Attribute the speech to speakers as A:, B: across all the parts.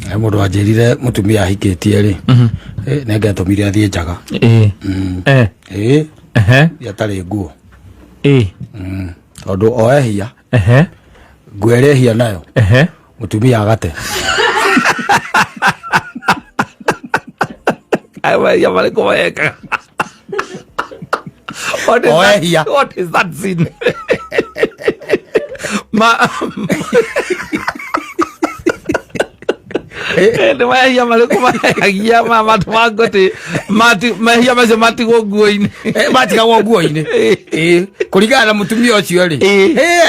A: He mũndũ wanjĩrire mũtumia ahikĩtie rĩ, nĩ angiatũmire athiĩ njaga. Ĩ atarĩ nguo. Tondũ o ehia, nguo ĩrĩa ehia nayo, mũtumia agate.
B: Mehia marĩkũ mekaga? What is
A: O
B: that?
A: ehia.
B: What is that sin? Ma nĩ mehia marĩkũ mehagia matũmango atĩ mehia macio matigwo nguo-inĩ?
A: Matigagwo nguo-inĩ. Ĩ, kũringana na mũtumia ũcio rĩ,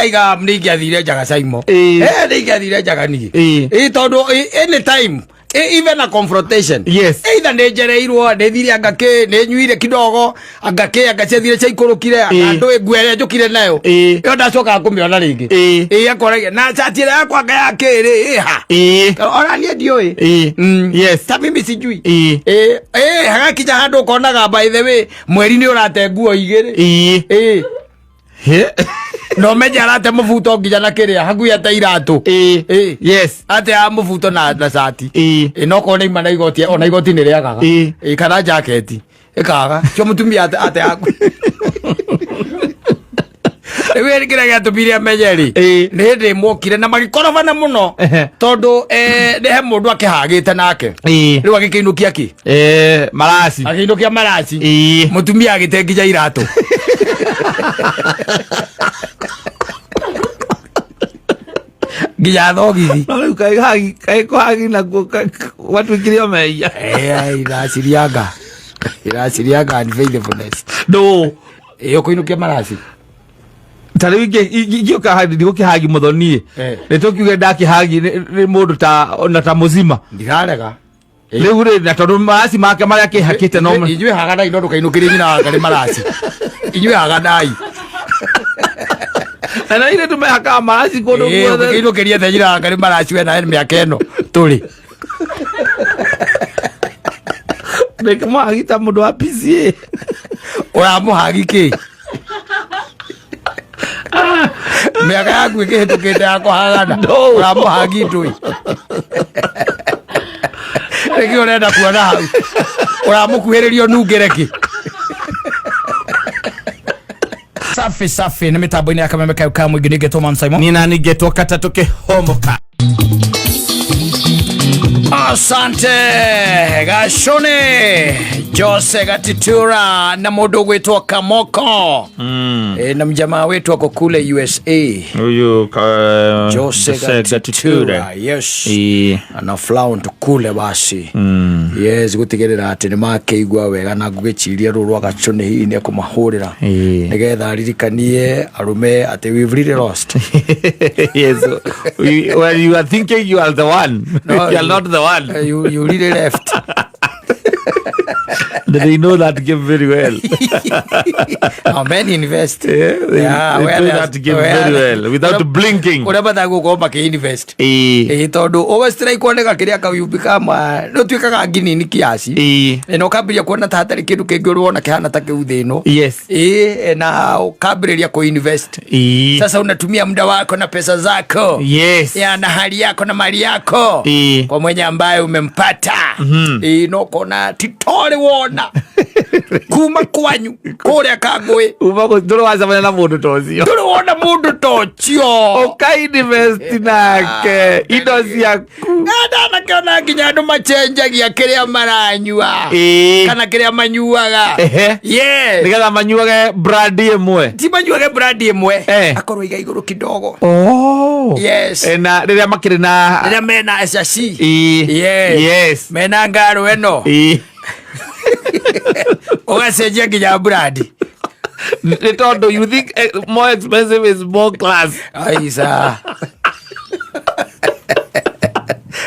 A: aiga nĩ ingĩathire njaga caimo. Nĩ ingĩathire njaga niĩ. Ĩ, tondũ anytime, even a confrontation, either nĩ njereirwo, nĩ thire anga kĩ, nĩ nyuire kidogo, anga kĩ, anga ciathire ciaikũrũkire, anga ndũĩ nguo ĩrĩa njũkire nayo, ĩyo ndacokaga kũmĩona rĩngĩ. Ĩ, akoragia na cati ĩrĩa yakwa anga ya kĩ rĩ, ĩha? Ona niĩ ndiũĩ. Ta mimi sijui. Ĩ, hagakinya handũ ũkonaga, by the way, mweri nĩ ũrate nguo igĩrĩ. Ĩ. Na ũmenye arate mũbuto nginya na kĩrĩa hakuhĩ ate iratũ. Ĩ. Ate ya mũbuto na cati. Ĩ, no korwo nĩ ima na igoti, ona igoti nĩ rĩagaga. Ĩ, kana jaketi ĩkaga cio mũtumia ate yaku. Rĩu kĩrĩa gĩatũmire amenye rĩ, nĩ hĩndĩ ĩmwe okire na magĩkorobana mũno, tondũ nĩ he mũndũ akĩhagĩte nake. Rĩu agĩkĩinũkia kĩ?
B: Maraci.
A: Agĩinũkia maraci. Mũtumia agĩte nginya iratũ. Nginya thogithi.
B: No rĩu kaĩ hagi, kaĩ kũhagi nakuo gwatuĩkire o mehia?
A: Iracirianga unfaithfulness.
B: Ndũ.
A: Ĩ, ũkũinũkia maraci.
B: Ta rĩu ingĩũka hagi, ndigũkĩhagi mũthoni. Nĩ tũkiuge ndakĩhagi nĩ mũndũ ta ona ta mũcima.
A: Ndirarega.
B: Rĩu rĩ, na tondũ maraci make marĩa akĩhakĩte no
A: Inyuĩ haganai, no ndũkainũkĩrie nyina wanga nĩ maraci. Inyuĩ haganai.
B: Na ithuĩ tũmehakaga maraci kũndũ guothe.
A: Ũngĩkĩinũkĩria the nyina wanga nĩ maraci, we nawe mĩaka ĩno tũrĩ.
B: Ndĩkĩmũhagi ta mũndũ wa PCA.
A: Ũramũhagi kĩ? Mĩaka yaku ĩkĩhĩtũkĩte ya kũhagana.
B: No.
A: Ũramũhagi ndũĩ. Nĩkĩ ũrenda kuona hau? Ũramũkuhĩrĩria ũnungĩre kĩ? Safi safi, nĩ mĩtambo-inĩ ya Kameme kayo ka mũingĩ, nĩngetwo Man Simon.
B: Nina nĩngetwo katatũ kĩhomoka.
A: Asante Gashone Jose Gatitura na mũndũ ũgwĩtwo Kamoko. Na mjamaa wetu ako kule USA.
B: Huyu
A: Jose Gatitura, yes. Ana flaunt kule basi. Yes, gutigĩrĩra atĩ nĩ makĩigua wega, na ngũgĩciria rũrũ rwa Gachone hihi nĩ ekũmahũrĩra nĩgetha aririkanie arũme atĩ we've really lost.
B: Yes. When you are thinking you are the one,
A: No,
B: you are not the one.
A: You really left.
B: They know that game very well.
A: Now men invest.
B: Yeah, they
A: where
B: play
A: there's-
B: that game
A: where-
B: very well without blinking.
A: Ũrĩa mathaa gũkorwo makĩ-invest. Ĩĩ, tondũ ũgacitiraikwo kĩrĩa kau, you become nĩ ũtuĩkaga nginini kiasi. Na ũkambĩrĩria kuona ta hatarĩ kĩndũ kĩngĩ ũrĩ wona kĩhana ta kĩu thĩ ĩno. Ĩĩ, na ũkambĩrĩria kũ-invest. Sasa unatumia muda wako na pesa zako ya na hali yako na mali yako kwa mwenye ambaye umempata. Ĩĩ, no kona titorĩ wona kuma kwanyu kũrĩa Kangũĩ.
B: Uma ndũrĩ wacemania na mũndũ ta ũcio.
A: Ndũrĩ wona mũndũ ta ũcio.
B: Ũkainvest nake indo ciaku.
A: Ndanakĩona nginya andũ macenjagia kĩrĩa maranyua kana kĩrĩa manyuaga. Yes.
B: Nĩgetha manyuage brand ĩmwe.
A: Ti manyuage brand ĩmwe, akorwo iga igũrũ kidogo.
B: Oh.
A: Yes.
B: Na rĩrĩa makĩrĩ na
A: rĩrĩa mena SSC. Yes. Mena ngaro ĩno. Ũgacenjia nginya brand.
B: Nĩ tondũ you think more expensive is more class.
A: Aisa.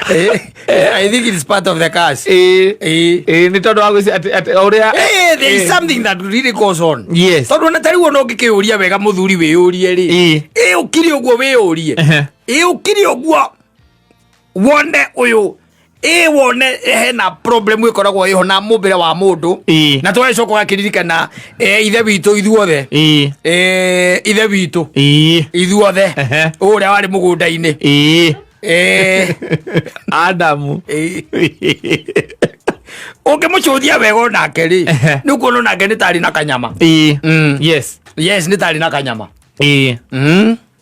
A: I think it's part of the curse.
B: Nĩ tondũ wa gwĩci atĩ o ũrĩa
A: There is something that really goes on. Tondũ ona tarĩu ona ũngĩkĩũria wega, mũthuri wĩyũrie rĩ, ĩ ũkiri ũguo wĩyũrie, ĩ ũkiri ũguo wone ũyũ, ĩ wone hena problem ĩkoragwo ĩho na mũmbĩre wa mũndũ. Na tũgagĩcoka ũgakĩririkana ithe witũ ithuothe, ithe witũ ithuothe, ũrĩa warĩ mũgũnda-inĩ.
B: Adamu.
A: Ũngĩmũcũthia wega onake rĩ, nĩ ũkuona onake nĩ tarĩ na kanyama.
B: Yes.
A: Yes, nĩ tarĩ na kanyama.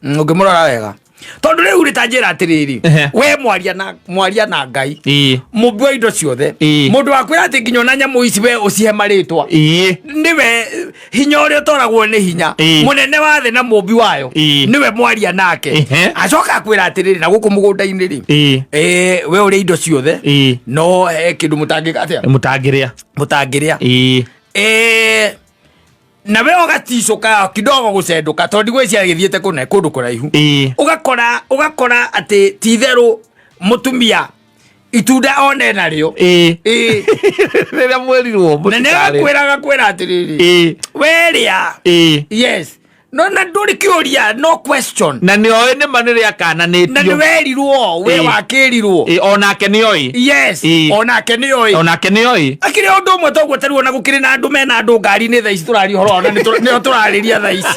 A: Ũngĩmũrora wega, tondũ rĩu rĩ, ta njĩra atĩrĩrĩ, we mwaria na Ngai, mũmbi wa indo ciothe, mũndũ wakwĩra atĩ nginya ona nyamũ ici we ũcihe marĩtwa, nĩwe hinya ũrĩa ũtoragwo nĩ hinya, mũnene wa thĩ na mũmbi wayo, nĩwe mwaria nake. Acoka akwĩra atĩrĩrĩ, na gũkũ mũgũnda-inĩ rĩ, we ũrĩ indo ciothe, no he kĩndũ mũtangĩka atĩa?
B: Mũtangĩrĩa.
A: Mũtangĩrĩa. Na we ũgaticũka kidogo gũcendũka, tondũ ndigwĩciria gĩthiĩte kũne kũndũ kũraihu. Ũgakora atĩ ti itherũ mũtumia itunda one narĩo.
B: Rĩrĩa mwĩrirwo
A: Na nĩ
B: mũtikarĩe.
A: Agakwĩra atĩrĩrĩ, werĩa. Yes, no na ndũrĩ kĩũria, no question.
B: Na nĩ oĩ nĩ ma nĩ
A: Na nĩ
B: rĩakananĩtio.
A: Werirwo we. Wakĩrirwo.
B: Onake nĩ oĩ.
A: Yes. Onake nĩ oĩ.
B: Onake nĩ oĩ.
A: Akĩrĩ ũndũ ũmwe toguo tarĩu ona gũkĩrĩ na andũ mena andũ ngari-inĩ thaa ici tũraria ũhoro wao, na nĩo tũrarĩria thaa ici.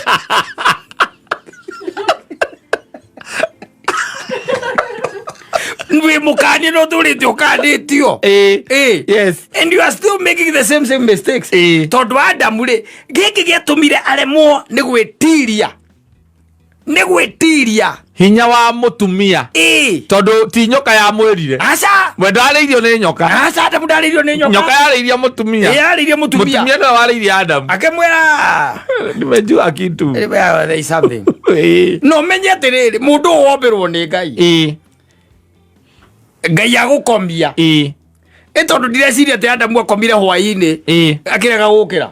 A: Wĩ mũkanie no ũtũrĩte ũkanĩtio. And you are still making the same mistakes. Tondũ Adamu rĩ, gĩkĩ gĩatũmire aremwo nĩ gwĩtiria, nĩ gwĩtiria.
B: Hinya wa mũtumia. Tondũ ti nyoka yamwĩrire.
A: Aca.
B: We ndarĩirio nĩ nyoka.
A: Aca, Adamu ndarĩirio nĩ nyoka.
B: Nyoka yarĩirie mũtumia.
A: Yarĩirie mũtumia.
B: Mũtumia nĩwe warĩirie Adamu.
A: Akĩmwĩra,
B: "Nimejua kitu."
A: "Well, there is something." No menye atĩrĩrĩ, mũndũ ũyũ wombĩrwo nĩ Ngai, Ngai agũkomia. Ĩ tondũ ndireciria atĩ Adamu akomire hwaĩ-inĩ akĩrega gũkĩra.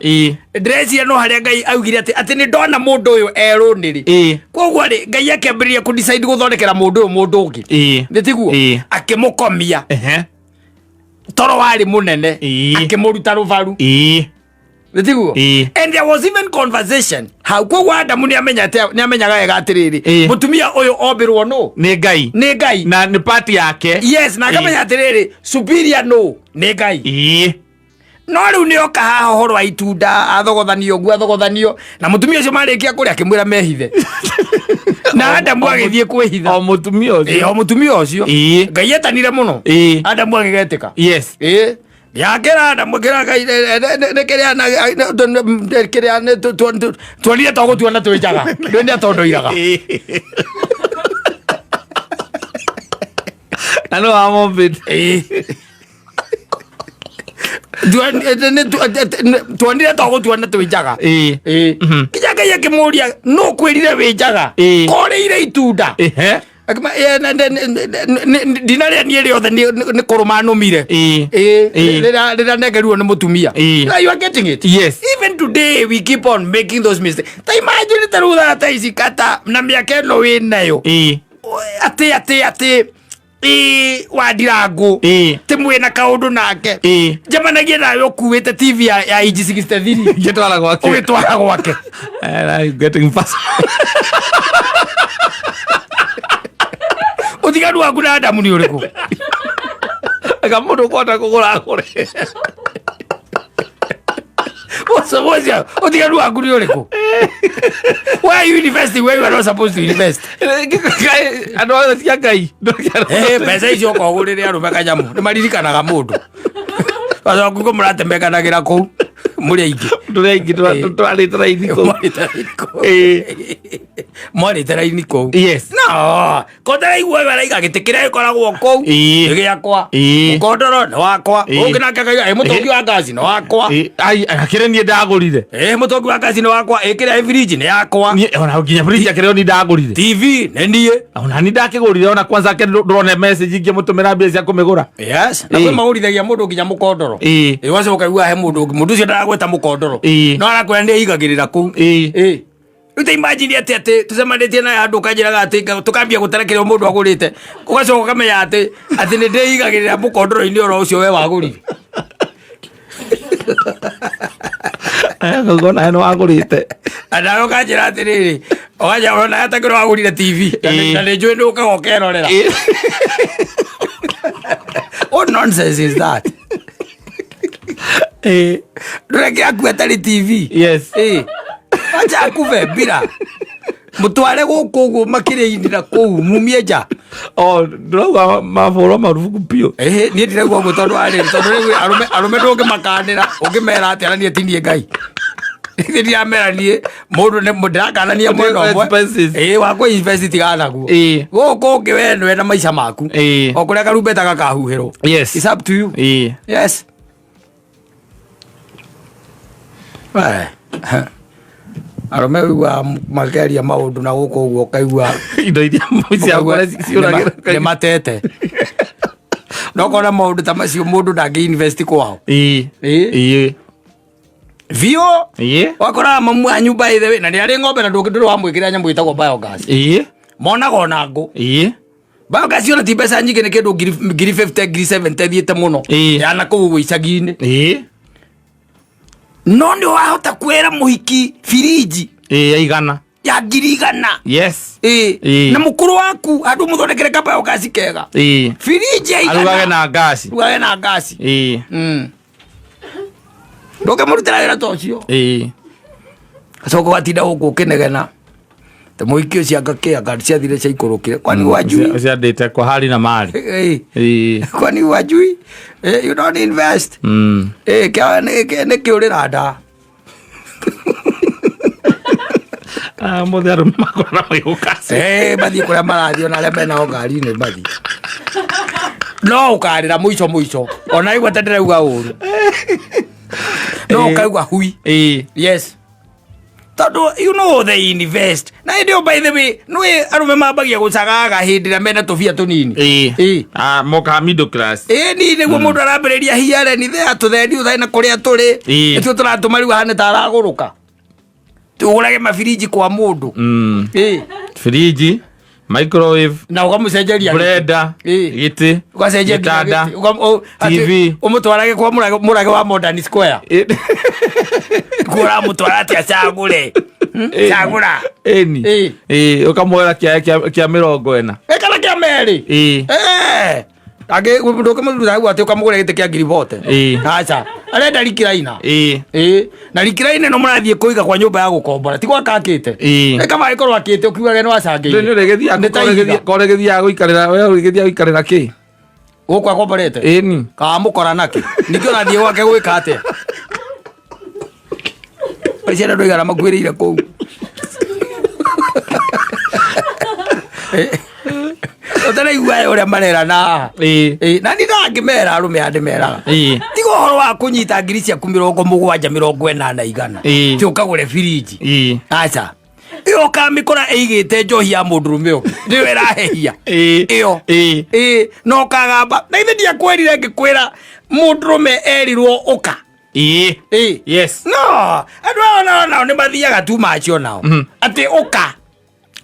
A: Ndĩreciria no harĩa Ngai augire atĩ nĩ ndona mũndũ ũyũ erũnĩrĩ. Koguo rĩ, Ngai akĩambĩrĩria kũ decide gũthondekera mũndũ ũyũ mũndũ ũngĩ. Nĩ tiguo? Akĩmũkomia. Toro warĩ mũnene. Akĩmũruta rũbaru. Nĩ tiguo? And there was even conversation hau. Koguo Adamu nĩ amenyaga wega atĩrĩrĩ, mũtumia ũyũ ombĩrwo nũ?
B: Nĩ Ngai.
A: Nĩ Ngai.
B: Na nĩ pati yake.
A: Yes, na akamenya atĩrĩrĩ, superior nũ? Nĩ Ngai. No rĩu nĩ oka haha ũhoro wa itunda, athogothanio ũguo, athogothanio na mũtumia ũcio, marĩkia kũrĩa akĩmwĩra mehithe, na Adamu agĩthiĩ kwĩhitha.
B: O mũtumia ũcio.
A: O mũtumia ũcio. Ngai etanire mũno. Adamu agĩgetĩka. Yakĩra Adamu, kĩra Ngai nĩ kĩrĩa kĩrĩa tuonire to gũtuona twĩ njaga ndĩ nĩ atondoiraga.
B: Na no wamombĩte.
A: Tuonire to gũtuona twĩ njaga. Kinya Ngai akĩmũria, nũ kwĩrire wĩ njaga? Korĩire itunda. Ndinarĩa niĩ rĩothe, nĩ kũrũma nũmire. Rĩrĩa nengerirwo nĩ mũtumia. Now you are getting it?
B: Yes.
A: Even today we keep on making those mistakes. Ta imagine ta rĩu thaa ta ici kata na mĩaka ĩno wĩ nayo, atĩ ĩ wandirangũ ti mwĩna kaũndũ nake, njemanagie nawe ũkuĩte TV ya inji 63.
B: Ngĩtwara gwake.
A: Ũgĩtwara gwake.
B: And I'm getting fast.
A: Ũtiganu waku na Adamu nĩ ũrĩkũ?
B: Eka mũndũ ũkũhota kũgũra agũre.
A: Ũcio ũtiganu waku nĩ ũrĩkũ? Why are you investing where you are not supposed to invest?
B: Andũ othe cia Ngai.
A: Mbeca icio ũkogũrĩre arũme kanyamũ nĩ maririkanaga mũndũ gacoka kũ mũratemekanagĩra kũu mũrĩ aingĩ.
B: Tũrĩ aingĩ twarĩte raini kũu.
A: Mwarĩte raini kũu. Mwarĩte raini kũu. No kotaraigua ũyũ araiga gĩtĩ kĩrĩa gĩkoragwo kũu nĩ gĩakwa. Mũkondoro nĩ wakwa. Ũngĩ nake akaiga, "Ĩ, mũtũngi wa ngaci nĩ wakwa."
B: Ai, akĩrĩ niĩ ndagũrire.
A: Ĩ, mũtũngi wa ngaci nĩ wakwa. Ĩ, kĩrĩa ĩ fridge nĩ yakwa.
B: Niĩ ona nginya fridge akĩrĩ o niĩ ndagũrire.
A: TV nĩ niĩ.
B: Ona niĩ ndakĩgũrire, ona kwanza ake ndĩrona message ingĩmũtũmĩra mbia cia kũmĩgũra.
A: Yes, na kwĩ magũrithagia mũndũ nginya mũkondoro. Ĩ, ũgacoka ũkaigua he mũndũ ũngĩ, mũndũ ũcio ndaragweta mũkondoro, no arakwĩra nĩ aigagĩrĩra kũu. Rĩu ta imagine atĩ tũcemanĩtie naye handũ, ũkanjĩraga atĩ tũkambia gũtara kĩrĩa mũndũ agũrĩte, ũgacoka ũkamenya atĩ nĩ ndĩigagĩrĩra mũkondoro-inĩ oro ũcio we wagũrire.
B: Ngona nĩ wagũrĩte.
A: Nawe ũkanjĩra atĩrĩrĩ, ũkanjĩra ona atakĩrwo wagũrire TV, na nĩ njũĩ nĩ ũkaga ũkerorera. What nonsense is that? Ndũreke akue atarĩ TV. Acha akuve mbira, mũtware gũkũ ũguo makĩrĩa-inĩ na kũu mumie nja.
B: O ndĩrauga mabũrwo marubuku biũ.
A: Ĩhĩ, niĩ ndirauga ũguo tondũ arĩ tondũ rĩu arũme arũme ndũngĩmakanĩra ũngĩmera atĩa na niĩ ti niĩ ngai. Niĩ ndiramera niĩ mũndũ nĩ ndĩrakanania mwena ũmwe.
B: Expenses.
A: Ĩĩ wakwa invest tigana naguo.
B: Ĩĩ.
A: Gũkũ ũngĩ we nĩwe na maica maku.
B: Ĩĩ.
A: O kũrĩa karumbeta gakahuhĩrwo.
B: Yes.
A: It's up to you.
B: Ĩĩ.
A: Yes. Eh. Arũme ũiguaga makĩaria maũndũ na gũkũ ũguo ũkaigua
B: Indo iria ciakwa ciũragĩra.
A: nĩ matete no kona maũndũ ta macio mũndũ ndangĩ invest kwao.
B: Ĩĩ.
A: Ĩĩ.
B: Ĩĩ.
A: Biũ.
B: Ĩĩ.
A: Wakoraga mamu wanyu by the way na nĩ arĩ ng'ombe na ndũrĩ wamwĩkĩra nyamũ ĩtagwo biogas.
B: Ĩĩ.
A: Monaga ona ngũ.
B: Ĩĩ.
A: Biogas ona ti mbeca nyingĩ nĩ kĩndũ ngiri 50 ngiri 70 thiĩte mũno.
B: Ĩĩ.
A: Ya na kũu ũguo icagi-inĩ.
B: Ĩĩ.
A: No nĩ wahota kwĩra mũhiki birinji
B: Ĩĩ ya igana.
A: ya 100,000.
B: Yes.
A: Ĩĩ.
B: Ĩĩ.
A: Na mũkũrũ waku handũ mũthondekere ka biogas kega.
B: Ĩĩ.
A: Birinji ya igana.
B: Arugage na ngasi.
A: Rugage na ngasi.
B: Ĩĩ.
A: Ndũngĩmũrutĩra wĩra ta ũcio.
B: Ĩĩ.
A: Acoka ũgatinda gũkũ ũkĩnegena. Ta mũhiki ũcio anga kĩ anga ciathire ciaikũrũkire. Kwani wajui?
B: Ciandĩte kwa hali na mali.
A: Ĩĩ.
B: Ĩĩ.
A: Kwani wajui? Eh, you don't invest. Ĩĩ, nĩ kĩũrĩra nda.
B: Ah, mũthĩ arũme makorana magĩũka.
A: Eh, mathiĩ kũrĩa marathiĩ ona arĩa menao ngari-inĩ mathiĩ. No ũkarĩra mũico mũico. Ona igua ta ndĩrauga ũru. No ũkaigua hui.
B: Ĩĩ.
A: Yes. Tondũ you know they invest. Na hĩndĩ ĩyo by the way, nĩ arũme mambagia gũcagaga hĩndĩ ĩrĩa mena tũbia tũnini.
B: Ĩĩ.
A: Ĩĩ.
B: Ah, moka middle class.
A: Ĩĩ ni nĩguo mũndũ arambĩrĩria hiare ni thea tũthendi ũthaĩ na kũrĩa tũrĩ.
B: Ĩĩ.
A: Nĩtuo tũratũma rĩu ahane ta aragũrũka. Tũgũrage mabiriji kwa mũndũ. Ĩĩ.
B: Firiji, microwave,
A: Na ũkamũcenjeria.
B: blender,
A: Ĩĩ.
B: gĩtĩ,
A: Ũgacenjia nginya
B: gĩtanda,
A: gĩtĩ. Atĩ
B: TV.
A: Ũmũtwarage kwa mũrage wa Modern Square.
B: Ĩ-
A: Kuo ũramũtwara atĩ acagũre. Cagũra.
B: Ĩni.
A: Ĩĩ.
B: Ĩĩ, ũkamwoera kĩae kĩa 40.
A: Ĩ kana kĩa merĩ.
B: Ĩĩ.
A: Eh. Angĩ ndũkĩmũruta hau atĩ ũkamũgũra gĩtĩ kĩa ngiri bote.
B: Ĩĩ.
A: Aca. Arenda rikiraina.
B: Ĩĩ.
A: Ĩĩ. Na rikiraina ĩno mũrathiĩ kũiga kwa nyũmba ya gũkombora. Ti gwaka akĩte.
B: Ĩĩ.
A: Ĩ kaba ĩkorwo akĩte ũkiugage nĩ wacangĩire.
B: Nĩ ũrĩgĩthiaga
A: Nĩ ta ihiga.
B: korĩgĩthiaga gũikarĩra we ũrĩgĩthiaga gũikarĩra kĩ?
A: Gũkũ akomborete.
B: Ĩni.
A: Kana mũkora nakĩ? Ningĩ ũrathiĩ gwake gwĩka atĩa? Ciana ndũigana makuĩrĩire kũu. Ũtaraigua ũrĩa marerana haha.
B: Ĩĩ.
A: Ĩĩ, na niĩ ndangĩmera arũme aya ndĩmeraga.
B: Ĩĩ.
A: Tiga ũhoro wa kũnyita ngiri ciaku 70 80 100.
B: Ĩĩ.
A: Ti ũkagũre birinji.
B: Ĩĩ.
A: Aca. Ĩyo ũkamĩkora ĩigĩte njohi ya mũndũrũme ũngĩ. Nĩyo ĩrahehia.
B: Ĩĩ.
A: Ĩyo.
B: Ĩĩ.
A: Ĩĩ, na ũkagamba. Na ithe ndiakwĩrire ngĩkwĩra mũndũrũme erirwo ũka.
B: Ĩĩ.
A: Ĩĩ.
B: Yes.
A: No, andũ aya nao nĩ mathiaga tu macio nao. Atĩ ũka.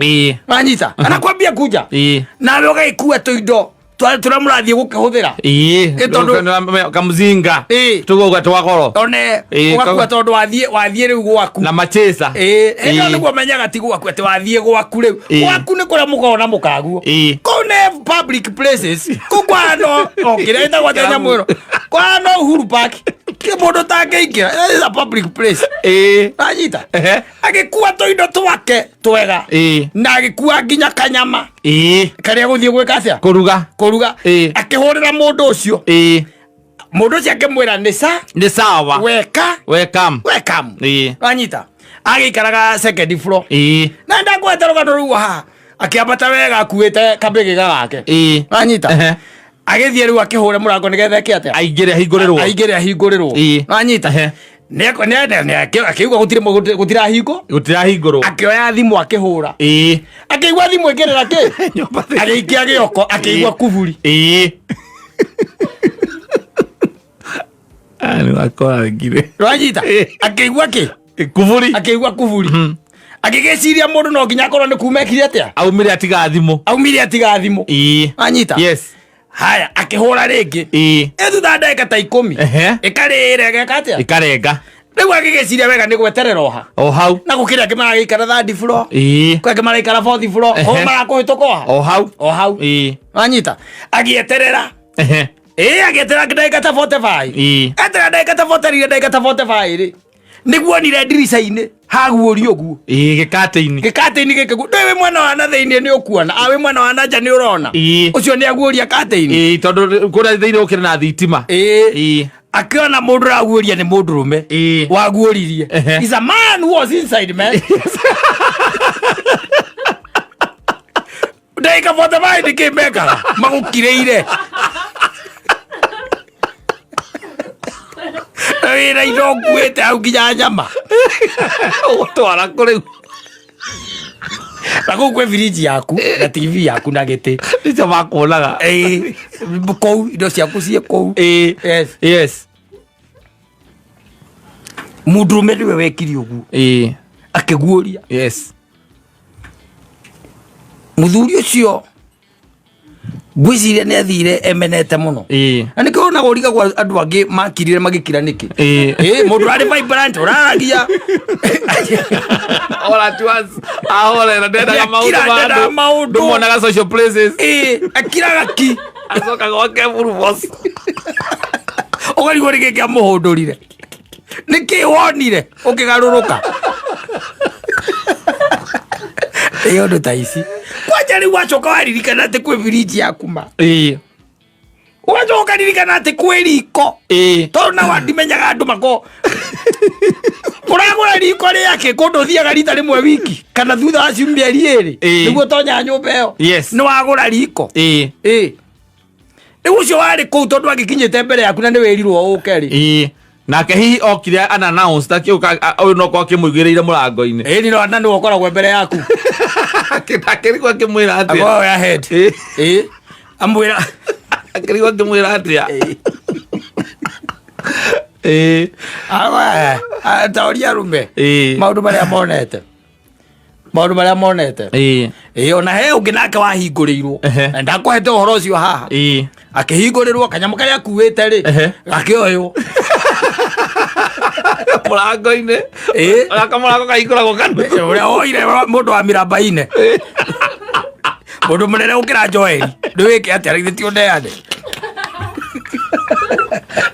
B: Ĩĩ.
A: Wanyita? Anakwambia kuja.
B: Ĩĩ.
A: Nawe ũgagĩkua tũindo tũrĩa mũrathiĩ gũkĩhũthĩra.
B: Ĩĩ.
A: Ĩ, tondũ-
B: Kamũzinga.
A: Ĩĩ.
B: Tũgũga twa goro.
A: One
B: Ĩĩ,
A: ũgakua tondũ wathiĩ rĩu gwaku.
B: Na machesa.
A: Ĩĩ, ĩyo nĩguo menyaga ti gwaku atĩ wathiĩ gwaku rĩu.
B: Ĩĩ.
A: Gwaku nĩ kũrĩa mũkoragwo na mũkaguo.
B: Ĩĩ.
A: Kũu nĩ public places. Kũu kwa no o kĩrĩa ĩtagwo atĩa nyamũ ĩno. Kwa no Uhuru Park. Kĩ mũndũ ũtangĩingĩra. That is a public place.
B: Ĩĩ.
A: Wanyita?
B: Ehe.
A: Agĩkua tũindo twake twega.
B: Ĩĩ.
A: Na agĩkua nginya kanyama
B: Ĩĩ.
A: karĩa gũthiĩ gwĩka atĩa?
B: Kũruga.
A: Kũruga.
B: Ĩĩ.
A: Akĩhũrĩra mũndũ ũcio.
B: Ĩĩ.
A: Mũndũ ũcio akĩmwĩra nĩ sa
B: Nĩ sawa.
A: weka
B: Welcome.
A: welcome.
B: Ĩĩ.
A: Wanyita? Agĩikaraga second floor.
B: Ĩĩ.
A: Na ndakwete rũgano rũu haha. Akĩambata wega akuĩte kabĩgĩga gake.
B: Ĩĩ.
A: Wanyita?
B: Ehe.
A: Agĩthiĩ rĩu akĩhũre mũrango nĩgetha eke atĩa?
B: Aingĩre ahingũrĩrwo.
A: Aingĩre ahingũrĩrwo.
B: Ĩĩ.
A: Wanyita?
B: Ehe.
A: Akĩigua gũtirĩ gũtirahingwo.
B: Gũtirahingũrwo.
A: Akĩoya thimũ akĩhũra.
B: Ĩĩ.
A: Akĩigua thimũ ĩkĩrĩra kĩ?
B: Nyũmba thĩinĩ.
A: Agĩikia gĩoko akĩigua kuburi.
B: Ĩĩ. Ah, nĩ wakora ngire.
A: Wanyita?
B: Ĩĩ.
A: Akĩigua kĩ?
B: Kuburi.
A: Akĩigua kuburi. Agĩgĩciria mũndũ no nginya akorwo nĩ kuma ekire atĩa?
B: Aumire atiga thimũ.
A: Aumire atiga thimũ.
B: Ĩĩ.
A: Wanyita?
B: Yes.
A: Haya, akĩhũra rĩngĩ.
B: Ĩĩ.
A: Ĩ thutha wa ndagĩka ta 10.
B: Ehe.
A: Ĩkarĩra ĩgeka atĩa?
B: Ĩkarenga.
A: Rĩu agĩgĩciria wega nĩ gweterera oha.
B: O hau.
A: Na gũkĩrĩ angĩ maragĩikara third floor.
B: Ĩĩ.
A: Kwĩ angĩ maraikara fourth floor.
B: Ehe.
A: O marakũhĩtũka oha.
B: O hau.
A: O hau.
B: Ĩĩ.
A: Wanyita? Agĩeterera.
B: Ehe.
A: Ĩĩ agĩeterera ndagĩka ta 45.
B: Ĩĩ.
A: Eterera ndagĩka ta 40 ndagĩka ta 45 rĩ. Nĩguonire ndirica-inĩ haguũrio ũguo.
B: Ĩĩ, gĩkatĩ-inĩ.
A: Gĩkatĩ-inĩ gĩkĩ ndũĩ wĩ mwena wa na thĩinĩ nĩ ũkuona, a wĩ mwena wa na nja nĩ ũrona. Ũcio nĩ aguũria katĩ-inĩ.
B: Ĩĩ, tondũ kũrĩa thĩinĩ gũkĩrĩ na thitima.
A: Ĩĩ.
B: Ĩĩ.
A: Akiona mũndũ ũraguũria nĩ mũndũrũme.
B: Ĩĩ.
A: Waguũririe.
B: Ehe.
A: Is a man who was inside, man. Ndagĩka 45 nĩkĩ mekaga magũkirĩire wĩra indo nguĩte hau nginya nyama.
B: Ũgũtwara kũ rĩu?
A: Na kũu kwĩ firiji yaku na TV yaku na gĩtĩ.
B: Nĩcio makuonaga.
A: Ĩĩ, kũu indo ciaku ciĩ kũu.
B: Ĩĩ.
A: Yes.
B: Yes.
A: Mũndũrũme nĩwe wekire ũguo.
B: Ĩĩ.
A: Akĩguũria.
B: Yes.
A: Mũthuri ũcio ngwĩciria nĩ athire emenete mũno.
B: Ĩĩ.
A: Na nĩkĩo wonaga ũrigagwo andũ angĩ makirire magĩkira nĩkĩ.
B: Ĩĩ.
A: Ĩĩ, mũndũ arĩ vibrant ũraragia.
B: All at once ahorera, ndendaga maũndũ
A: Akira,
B: ma
A: ndendaga
B: andũ.
A: maũndũ.
B: Ndũmuonaga social places.
A: Ĩĩ, akiraga ki.
B: Acoka gwake burubos.
A: Ũkarigwo nĩ kĩ kĩamũhũndũrire, nĩ kĩ wonire ũkĩgarũrũka. Ĩ, ũndũ ta ici kwanja rĩu wacoka waririkana atĩ kwĩ biriji yaku ma.
B: Ĩĩ.
A: Ũgacoka ũkaririkana atĩ kwĩ riko.
B: Ĩĩ.
A: Tondũ nao ndimenyaga andũ mako ũragũra riko rĩake kũndũ ũthiaga rita rĩmwe wiki kana thutha wa ciumia 2.
B: Ĩĩ.
A: Nĩguo tonyaga nyũmba ĩyo.
B: Yes.
A: Nĩ wagũra riko.
B: Ĩĩ.
A: Ĩĩ, rĩu ũcio warĩ kũu tondũ angĩkinyĩte mbere yaku na nĩ wĩrirwo ũke rĩ.
B: Ĩĩ, nake hihi okire unannounced, akĩũka ũyũ no korwo akĩmũigĩrĩire mũrango-inĩ.
A: Ĩĩ, nĩ na nĩwe ũkoragwo mbere yaku.
B: Akĩrigwo akĩmwĩra atĩa.
A: Akoragwo ahead.
B: Ĩĩ.
A: Ĩĩ, amwĩra.
B: Akĩrigwo akĩmwĩra atĩa. Ĩĩ.
A: Taũria arũme
B: Ĩĩ.
A: maũndũ marĩa monete, maũndũ marĩa monete.
B: Ĩĩ.
A: Ĩĩ, ona he ũngĩ nake wahingũrĩirwo.
B: Ehe.
A: Na ndakũhete ũhoro ũcio haha.
B: Ĩĩ.
A: Akĩhingũrĩrwo kanyamũ karĩa akuĩte rĩ,
B: Ehe.
A: gakĩoywo.
B: Mũrango-inĩ.
A: Ĩĩ.
B: Gaka mũrango kahingũragwo kanuthu.
A: Ũrĩa woire mũndũ wa mĩramba-inĩ, mũndũ mũnene gũkĩra Joeli, nĩ wĩke atĩa? Githĩ ti ũneane?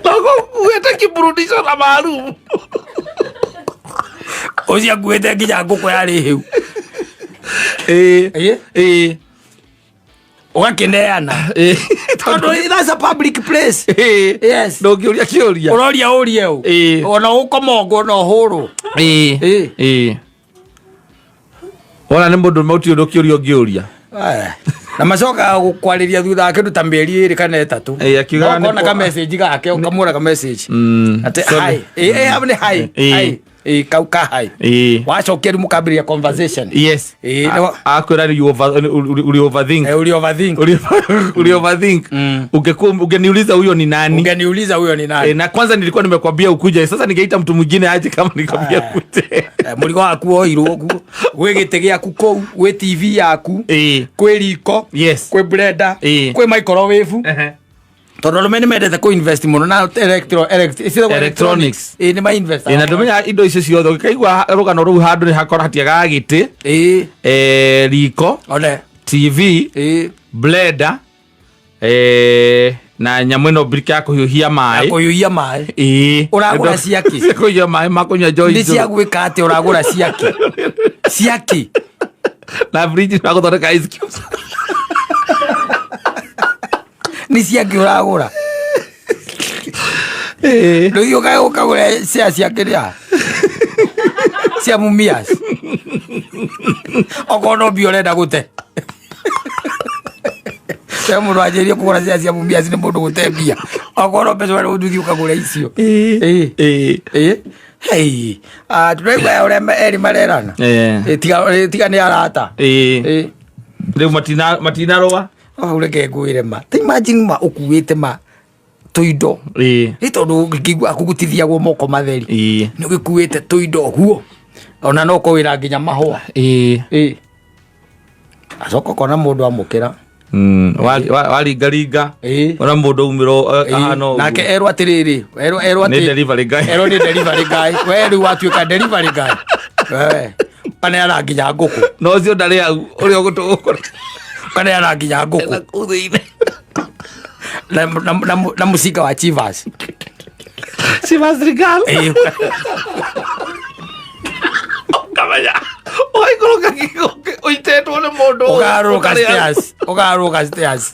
B: Noguo kiburudisho na maalum.
A: Ũcio akuĩte nginya ngũkũ yarĩ hĩu.
B: Ĩĩ.
A: Ĩĩ.
B: Ĩĩ.
A: Ũgakĩneana.
B: Ĩĩ.
A: Tondũ that's a public place.
B: Ĩĩ.
A: Yes.
B: Ndũngĩũria kĩũria.
A: Ũroria ũrie ũ?
B: Ĩĩ.
A: Ona ũkomongwo na ũhũrwo.
B: Ĩĩ.
A: Ĩĩ.
B: Ĩĩ, wona nĩ mũndũ ũmwe ũtirĩ ũndũ kĩũria ũngĩũria.
A: Aya. Na macokaga gũkwarĩria thutha wa kĩndũ ta mĩeri 2 kana 3.
B: Ĩĩ, akiugaga
A: Ũkona
B: nĩ
A: ka message gake, ũkamwĩra ka message atĩ
B: Sorry.
A: hi. Ĩĩ, ĩĩ, hau nĩ hi.
B: Ĩĩ.
A: Hi. Ĩĩ, kau ka hi.
B: Ĩĩ.
A: Wacokia rĩu mũkambĩrĩria conversation.
B: Yes.
A: Ĩĩ,
B: Akwĩra you over, uli overthink.
A: Eh, uli overthink.
B: Uli overthink. Ungekuwa ungeniuliza huyo ni nani.
A: Ungeniuliza huyo ni nani.
B: E, na kwanza nilikuwa nimekwambia ukuje, sasa ningeita mtu mwingine aje kama nikwambia ukuje.
A: Eh, mũrigo waku woirwo ũguo, gwĩ gĩtĩ gĩaku kũu, gwĩ TV yaku,
B: Ĩĩ.
A: kwĩ riko,
B: Yes.
A: kwĩ blender,
B: Ĩĩ.
A: kwĩ microwave,
B: Ehe.
A: tondũ arũme nĩ mendete kũ invest mũno na ciĩtagwo
B: Electronics.
A: Ĩĩ, nĩ ma invest.
B: Ĩ, na ndũmenya indo icio ciothe ũngĩkaigua rũgano rũu handũ nĩ hakora hatiagaga gĩtĩ,
A: Ĩĩ.
B: eh, riko,
A: one
B: TV,
A: Ĩĩ.
B: blender, eh, na nyamũ ĩno mbirika ya kũhiũhia maĩ.
A: Kũhiũhia maĩ.
B: Ĩĩ.
A: Ũragũra ciakĩ?
B: Cia kũhiũhia maĩ ma kũnyua njohi
A: Nĩ cia
B: njũrũ.
A: gwĩka atĩa? Ũragũra ciakĩ, ciakĩ?
B: Na fridge ya gũthondeka ice cubes.
A: Nĩ ciakĩ ũragũra?
B: Ĩĩ.
A: Rĩu ũkae ũkagũra cia kĩrĩa cia Mumias, okorwo no mbia ũrenda gũte. He mũndũ wanjĩrĩrie kũgũra cia Mumias nĩ mũndũ gũte mbia, okorwo no mbeca ũrenda gũthiĩ ũkagũra icio.
B: Ĩĩ.
A: Ĩĩ.
B: Ĩĩ.
A: Ĩĩ. Hey, ah, tũraigua ũrĩa erĩ marerana.
B: Ĩĩ.
A: Ĩĩ, tiga nĩ arata.
B: Ĩĩ.
A: Ĩĩ.
B: Rĩu matinarũa.
A: Oh, reke ngwĩre ma, ta imagine ma ũkuĩte ma tũindo.
B: Ĩĩ.
A: Nĩ tondũ ngĩigua kũgutithiagwo moko matheri.
B: Ĩĩ.
A: Nĩ ũgĩkuĩte tũindo ũguo, ona no ũkorwo nginya mahũa.
B: Ĩĩ.
A: Ĩĩ. Acoka ũkona mũndũ amũkĩra.
B: Waringaringa.
A: Ĩĩ.
B: Ona mũndũ aumĩra ahana ũguo.
A: Nake erwo atĩrĩrĩ, erwo
B: Nĩ
A: atĩ
B: delivery guy.
A: Erwo nĩ delivery guy. We rĩu watuĩka delivery guy, we kaneana nginya ngũkũ.
B: No ũcio ndarĩ hau ũrĩa ũgũtũgũkũra.
A: Kaneana nginya ngũkũ
B: Kũu thĩinĩ.
A: na mũcinga wa Chivas.
B: Chivas Regal.
A: Ĩĩ.
B: Ũgaikũrũka nginya ũitĩtwo nĩ mũndũ
A: Ũkarũka
B: ũtarĩ-
A: stairs, ũkarũka stairs,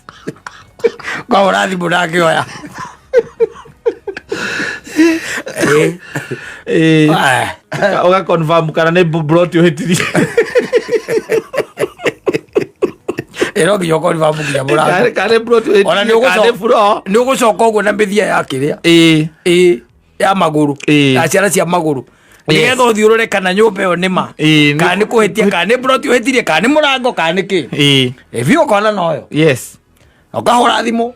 A: ũkahũra thimũ ndangĩoya.
B: Ĩĩ.
A: Ah.
B: Ũga confirm kana nĩ broti ũhĩtirie.
A: Ĩno nginya ũkonifirm nginya mũrango.
B: Kana nĩ broti
A: Ona
B: ũhĩtirie kana nĩ buro.
A: nĩ ũgũcoka ũguo na mĩthia ya kĩrĩa
B: Ĩĩ.
A: Ĩĩ, ya magũrũ, ya ciara cia magũrũ, nĩgetha ũthiĩ ũrore kana nyũmba ĩyo nĩ ma, kana nĩ kũhĩtia, kana nĩ broti ũhĩtirie, kana nĩ mũrango, kana nĩ kĩ. Ĩ biũ ũkona noyo. Na ũkahũra thimũ.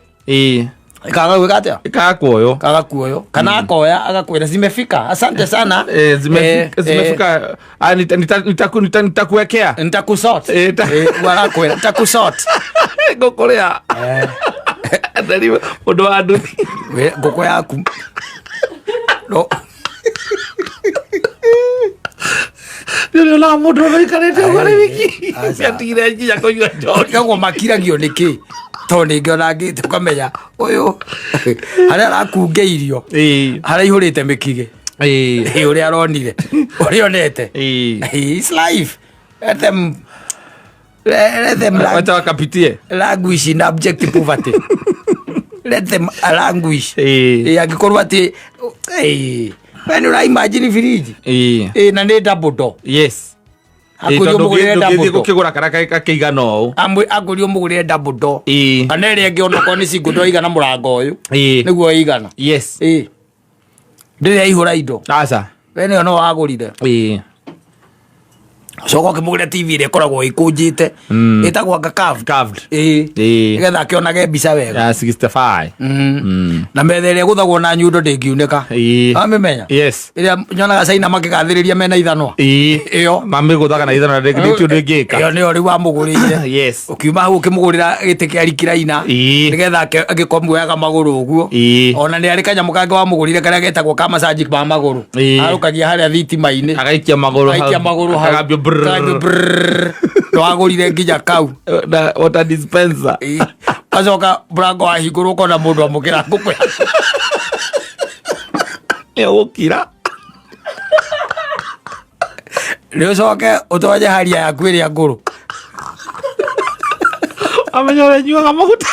A: Ĩkaga gwĩka atĩa?
B: Ĩkaga kuoywo.
A: Kaga kuoyo kana akoya agakwĩra zimefika, asante sana.
B: Zimefika. Ah, nitakuwekea.
A: Nitakusort. Ũguo arakwĩra nitakusort.
B: Ngũkũrĩa. Ndari mũndũ wa nduthi.
A: Ngũkũ yaku no.
B: Nĩ ũrĩonaga mũndũ ũrĩa ũikarĩte ũguo arĩ wiki.
A: Aca.
B: Atigire nginya kũnyua njohi.
A: Koguo makiragio nĩ kĩ? Tondũ ningĩ ona ngĩte ũkamenya ũyũ harĩa arakungĩirio, harĩa ihũrĩte mĩkigĩ. Ĩ, ũrĩa aronire, ũrĩa onete. It's life. Let them
B: Wacha wakapitie.
A: Languish in abject poverty. Let them languish. Ĩ, angĩkorwo atĩ we nĩ ũraimagine firiji na nĩ double door. Akũria ũmũgũrĩre
B: Ndũngĩthiĩ
A: double door.
B: gũkĩgũra karĩa kakĩigana ũũ.
A: Akũria ũmũgũrĩre double door, kana ĩrĩa ĩngĩ onokorwo nĩ single door igana mũrango ũyũ nĩguo ĩigana. Ĩ ndĩrĩ yaihũra indo.
B: Aca.
A: We nĩyo no wagũrire. Coka ũkĩmũgũrĩra TV ĩrĩa ĩkoragwo ĩkũnjĩte, ĩtagwo anga curved.
B: Curved.
A: Nĩgetha akĩonage mbica wega.
B: Ya 65.
A: Na metha ĩrĩa ĩgũthagwo na nyundo ndĩngiunĩka. Wamĩmenya?
B: Yes.
A: Ĩrĩa nyonaga China makĩgathĩrĩria mena ithanwa. Ĩyo.
B: Mamĩgũthaga na ithanwa ndĩ ũndũ ĩngĩka.
A: Ĩyo nĩyo rĩu wamũgũrĩire. Ũkiuma hau ũkĩmũgũrĩra gĩtĩ kĩa rikiraina, nĩgetha angĩkomuoyaga magũrũ ũguo. Ona nĩ arĩ kanyamũ kangĩ wamũgũrire karĩa getagwo ka massage ma magũrũ. Arũkagia harĩa thitima-inĩ.
B: Agaikia magũrũ hau.
A: Agaikia magũrũ hau.
B: Akagambio brrrr.
A: Akagambio brrrr. Nĩwagũrire nginya kau.
B: Na water dispenser.
A: Acoka mũrango wahingũrwo ũkona mũndũ amũkĩra ngũkũ yaku.
B: Nĩ ũgũkira.
A: Nĩ ũcoke ũtonye haria yaku ĩrĩa ngũrũ.
B: Amenya ũrĩa nyuaga maguta.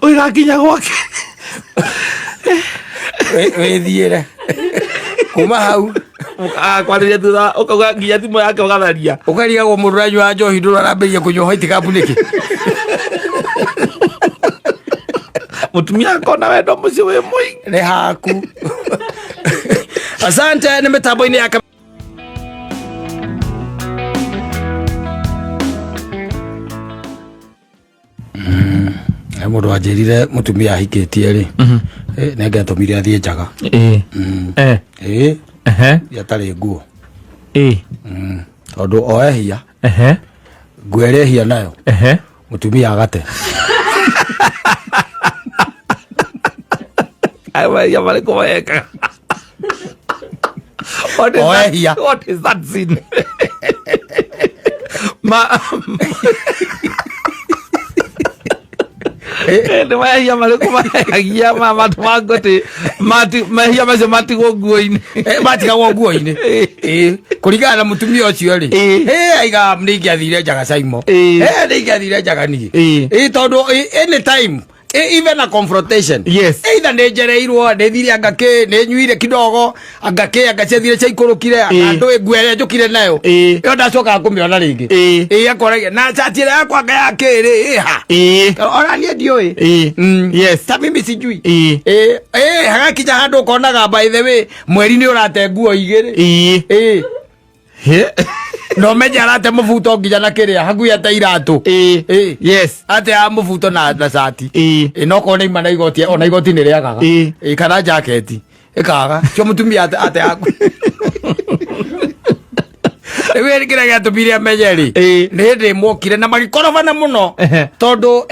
B: Ũgĩgakinya gwake.
A: Wĩthiĩre kuma hau.
B: Kwarĩria thutha ũkauga nginya thimũ yake ũgatharia.
A: Ũkarigagwo mũndũ ũranyua njohi ndũrũ arambĩrĩria kũnyua white cup nĩkĩ.
B: Mũtumia akona wendo mũciĩ wĩ mũingĩ.
A: Nĩ haku. Asante nĩ mĩtambo-inĩ ya He mũndũ wanjĩrire mũtumia ahikĩtie rĩ, nĩ angiatũmire athiĩ njaga. Ĩ atarĩ nguo. Tondũ o ehia nguo ĩrĩa ehia nayo mũtumia agate.
B: Aya mehia marĩkũ mekaga? What is that?
A: Oehia.
B: What is that sin? Ma nĩ mehia marĩkũ mehagia ma matũmango atĩ mehia macio matigwo nguo-inĩ?
A: Matigagwo nguo-inĩ. Ĩ, kũringana na mũtumia ũcio rĩ, aiga nĩ ingĩathire njaga caimo. Nĩ ingĩathire njaga niĩ. Ĩ, tondũ anytime, even a confrontation, either nĩ njereirwo, nĩ thire anga kĩ, nĩ nyuire kidogo anga kĩ, anga ciathire ciaikũrũkire anga ndũĩ nguo ĩrĩa njũkire nayo. Ĩyo ndacokaga kũmĩona rĩngĩ. Ĩ akoragia na cati ĩrĩa yakwa anga ya kĩrĩ ĩha. Ona niĩ ndiũĩ. Ta mimi sijui. Ĩ hagakinya handũ ũkonaga, by the way, mweri nĩ ũrate nguo igĩrĩ. Ĩ na ũmenye arate mũbuto nginya na kĩrĩa hakuhĩ ate iratũ. Ĩ. Ate ya mũbuto na cati. Ĩ no korwo nĩ ima na igoti, ona igoti nĩ rĩagaga. Ĩ kana jaketi ĩkaga cio mũtumia ate yaku. Rĩu kĩrĩa gĩatũmire amenye rĩ, nĩ hĩndĩ ĩmwe okire na magĩkorobana mũno, tondũ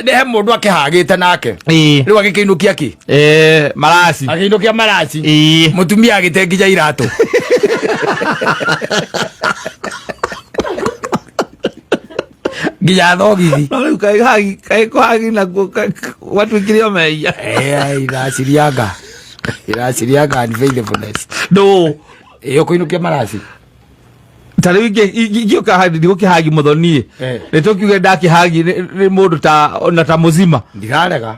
A: nĩ he mũndũ akĩhagĩte nake. Rĩu agĩkĩinũkia kĩ?
B: Maraci.
A: Agĩinũkia maraci. Mũtumia agĩte nginya iratũ. Nginya thogithi.
B: No rĩu kaĩ hagi kaĩ kũhagi nakuo gwatuĩkire o mehia?
A: Iracirianga iracirianga unfaithfulness.
B: Ndũ
A: Ĩyo kũinũkia maraci.
B: Ta rĩu ingĩũka hagi ndigũkĩhagi mũthoni. Nĩ tũkiuge ndakĩhagi nĩ mũndũ ta ona ta mũzima.
A: Ndirarega.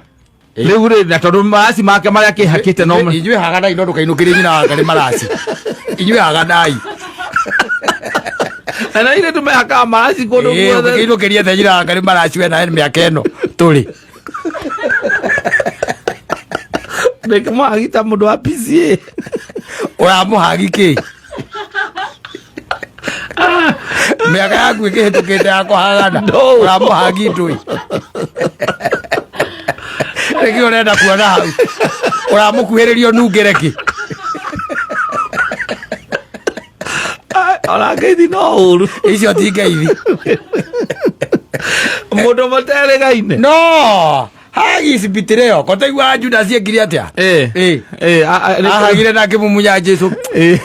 B: Rĩu rĩ, na tondũ maraci make marĩa akĩhakĩte no
A: Inyuĩ haganai, no ndũkainũkĩrie nyina wa Ngarĩ maraci. Inyuĩ haganai.
B: Na ithuĩ tũmehakaga maraci kũndũ guothe.
A: Ũngĩkĩinũkĩria the nyina wa Ngarĩ maraci we nawe nĩ mĩaka ĩno tũrĩ.
B: Ndĩkĩmũhagi ta mũndũ wa PCA.
A: Ũramũhagi kĩ? Mĩaka yaku ĩkĩhĩtũkĩte ya kũhagana.
B: No.
A: Ũramũhagi ndũĩ. Nĩkĩ ũrenda kuona hau? Ũramũkuhĩrĩria ũnungĩre kĩ?
B: Ona ngeithi no ũru.
A: Icio ti ngeithi.
B: Mũndũ mũterĩgaine.
A: No, hagi betrayal. Ko taigua Judas ekire atia? Ahagire na akĩmumunya Jesu.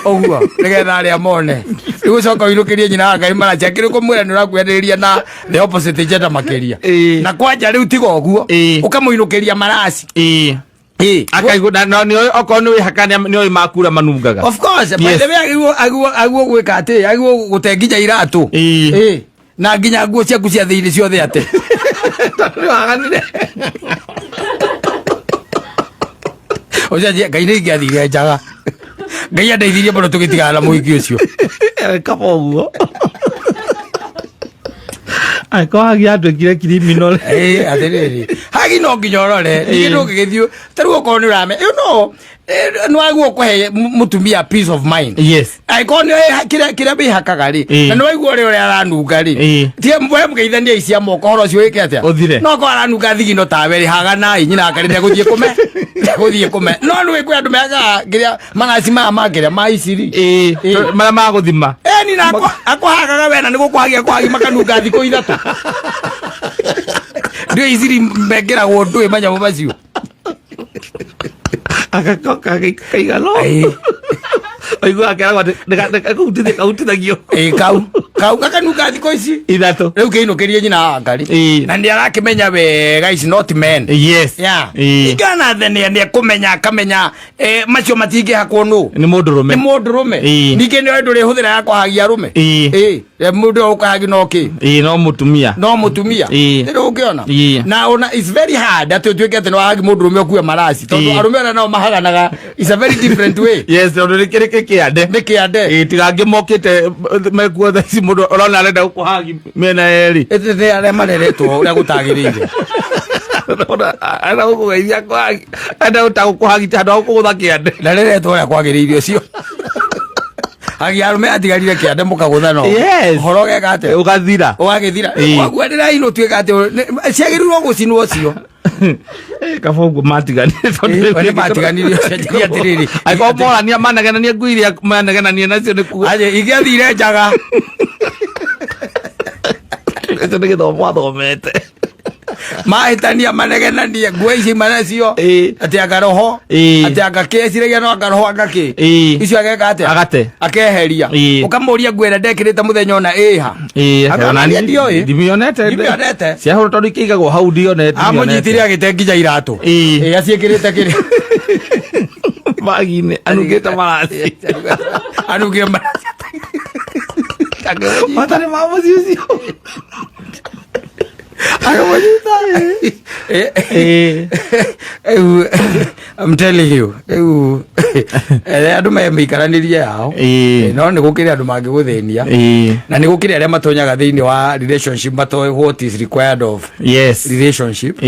A: Ũguo nĩgetha arĩa mone. Rĩu ũcoka ũinũkĩrie nyina wa Ngai maraci akĩrĩ kũmwĩra nĩ ũrakuhanĩrĩria na the opposite gender makĩria. Na kwanja rĩu tiga ũguo. Ũkamũinũkĩria maraci.
B: Akaigua na nĩ okorwo nĩ wĩhaka nĩ oĩ makura manungaga.
A: Of course, by
B: Yes.
A: the way agĩrĩirwo gwĩka atĩ agĩrĩirwo gũte nginya iratũ. Na nginya nguo ciaku cia thĩinĩ ciothe atĩ.
B: Tondũ nĩ waganire.
A: Ũcenjie Ngai nĩ ingĩathire njaga. Ngai andeithirie mũno tũgĩtigana na mũhiki ũcio.
B: Kaba ũguo. Angĩkorwo hagi atuĩkire criminal.
A: Atĩrĩrĩ, hagi no nginya ũrore ningĩ ndũngĩgĩthiĩ ta rĩu okorwo nĩ ũrame you know nĩ wagĩrĩirwo kũhe mũtumia peace of mind. Angĩkorwo nĩ kĩrĩa wĩhakaga rĩ, na nĩ waigua ũrĩa aranunga rĩ, tie we mũgeithania icia moko, ũhoro ũcio wĩke atĩa?
B: Ũthire.
A: No korwo aranunga thigino tawe rĩ, haganai, nyina akarĩ ndegũthiĩ kũme ndegũthiĩ kũme. No nĩ kwĩ andũ mehakaga kĩrĩa maraci maya ma kĩrĩa ma iciri.
B: Marĩa magũthima.
A: Eni na akũhagaga wena nĩ gũkũhagia kũhagi makanunga thikũ 3. Ndũĩ iciri mekĩragwo ndũĩ manyamũ macio.
B: Agacoka kaigana. Waigua akeragwo atĩ kahutithagio.
A: Kau gakanunga thikũ ici
B: 3.
A: Rĩu kĩinũkĩrie nyina wa Ngarĩ. Na nĩ arakĩmenya wega is not men. Yeah. Ingana the nĩ ekũmenya akamenya macio matingĩhakwo nũ.
B: Nĩ mũndũrũme.
A: Nĩ mũndũrũme. Ningĩ nĩ ndũrĩ hũthĩra ya kũhagia arũme. Mũndũ ũyũ ũkũhagia no kĩ?
B: No mũtumia.
A: No mũtumia. Nĩ ũngĩona. Na ona it's very hard atĩ ũtuĩke atĩ nĩ wahagi mũndũrũme ũkue maraci. Tondũ arũme arĩa nao mahaganaga is a very different way.
B: Yes, tondũ nĩ kĩrĩ kĩande.
A: Nĩ kĩande.
B: Tiga angĩ mokĩte mekuo thaa ici mũndũ ũrona arenda gũkũhagi mĩena yerĩ.
A: Ĩtĩ nĩ arĩa mareretwo ũrĩa gũtagĩrĩire.
B: Arenda gũkũgeithia kũhagi, arenda gũkũhagi handũ ha gũkũgũtha kĩande.
A: Na reretwo ũrĩa kwagĩrĩire ũcio. Hagi arũme atigarire kĩande mũkagũtha no. Ũhoro ũgeka atĩa?
B: Ũgathira.
A: Ũgagĩthira. Waguo ndĩrainwo ũtuĩka atĩ ciagĩrĩirwo gũcinwo ũcio.
B: Kaba ũguo matiganire tondũ
A: Nĩ matiganire ũcio, njĩke atĩrĩrĩ.
B: Angĩkorwo morania manegenanie ngui iria manegenanie nacio nĩ kuga.
A: Aje, ingĩathire njaga.
B: Ĩcio nĩ gĩthomo athomete.
A: Mahĩtania manegenanie nguo ici manacio. Atĩ anga roho. Atĩ anga kĩ eciragia no anga roho anga kĩ. Icio ageka atĩa?
B: Agate.
A: Akeheria. Ũkamũria nguo ĩrĩa ndekĩrĩte mũthenya ũna ĩha.
B: Ona
A: niĩ ndioĩ.
B: Ndimĩonete.
A: Ndimĩonete.
B: Ciahũrwo tondũ ikĩigagwo hau ndionete.
A: Amũnyitire agĩte nginya iratũ. Aciĩkĩrĩte kĩrĩa.
B: Bagi-inĩ anungĩte maraci.
A: Anungĩte maraci.
B: Matarĩ ma mũciĩ ũcio.
A: Akamũnyita. Rĩu, I'm telling you, rĩu andũ mĩikaranĩrie yao. No nĩ gũkĩrĩ andũ mangĩgũthĩnia. Na nĩ gũkĩrĩ arĩa matonyaga thĩinĩ wa relationship matoĩ what is required of relationship.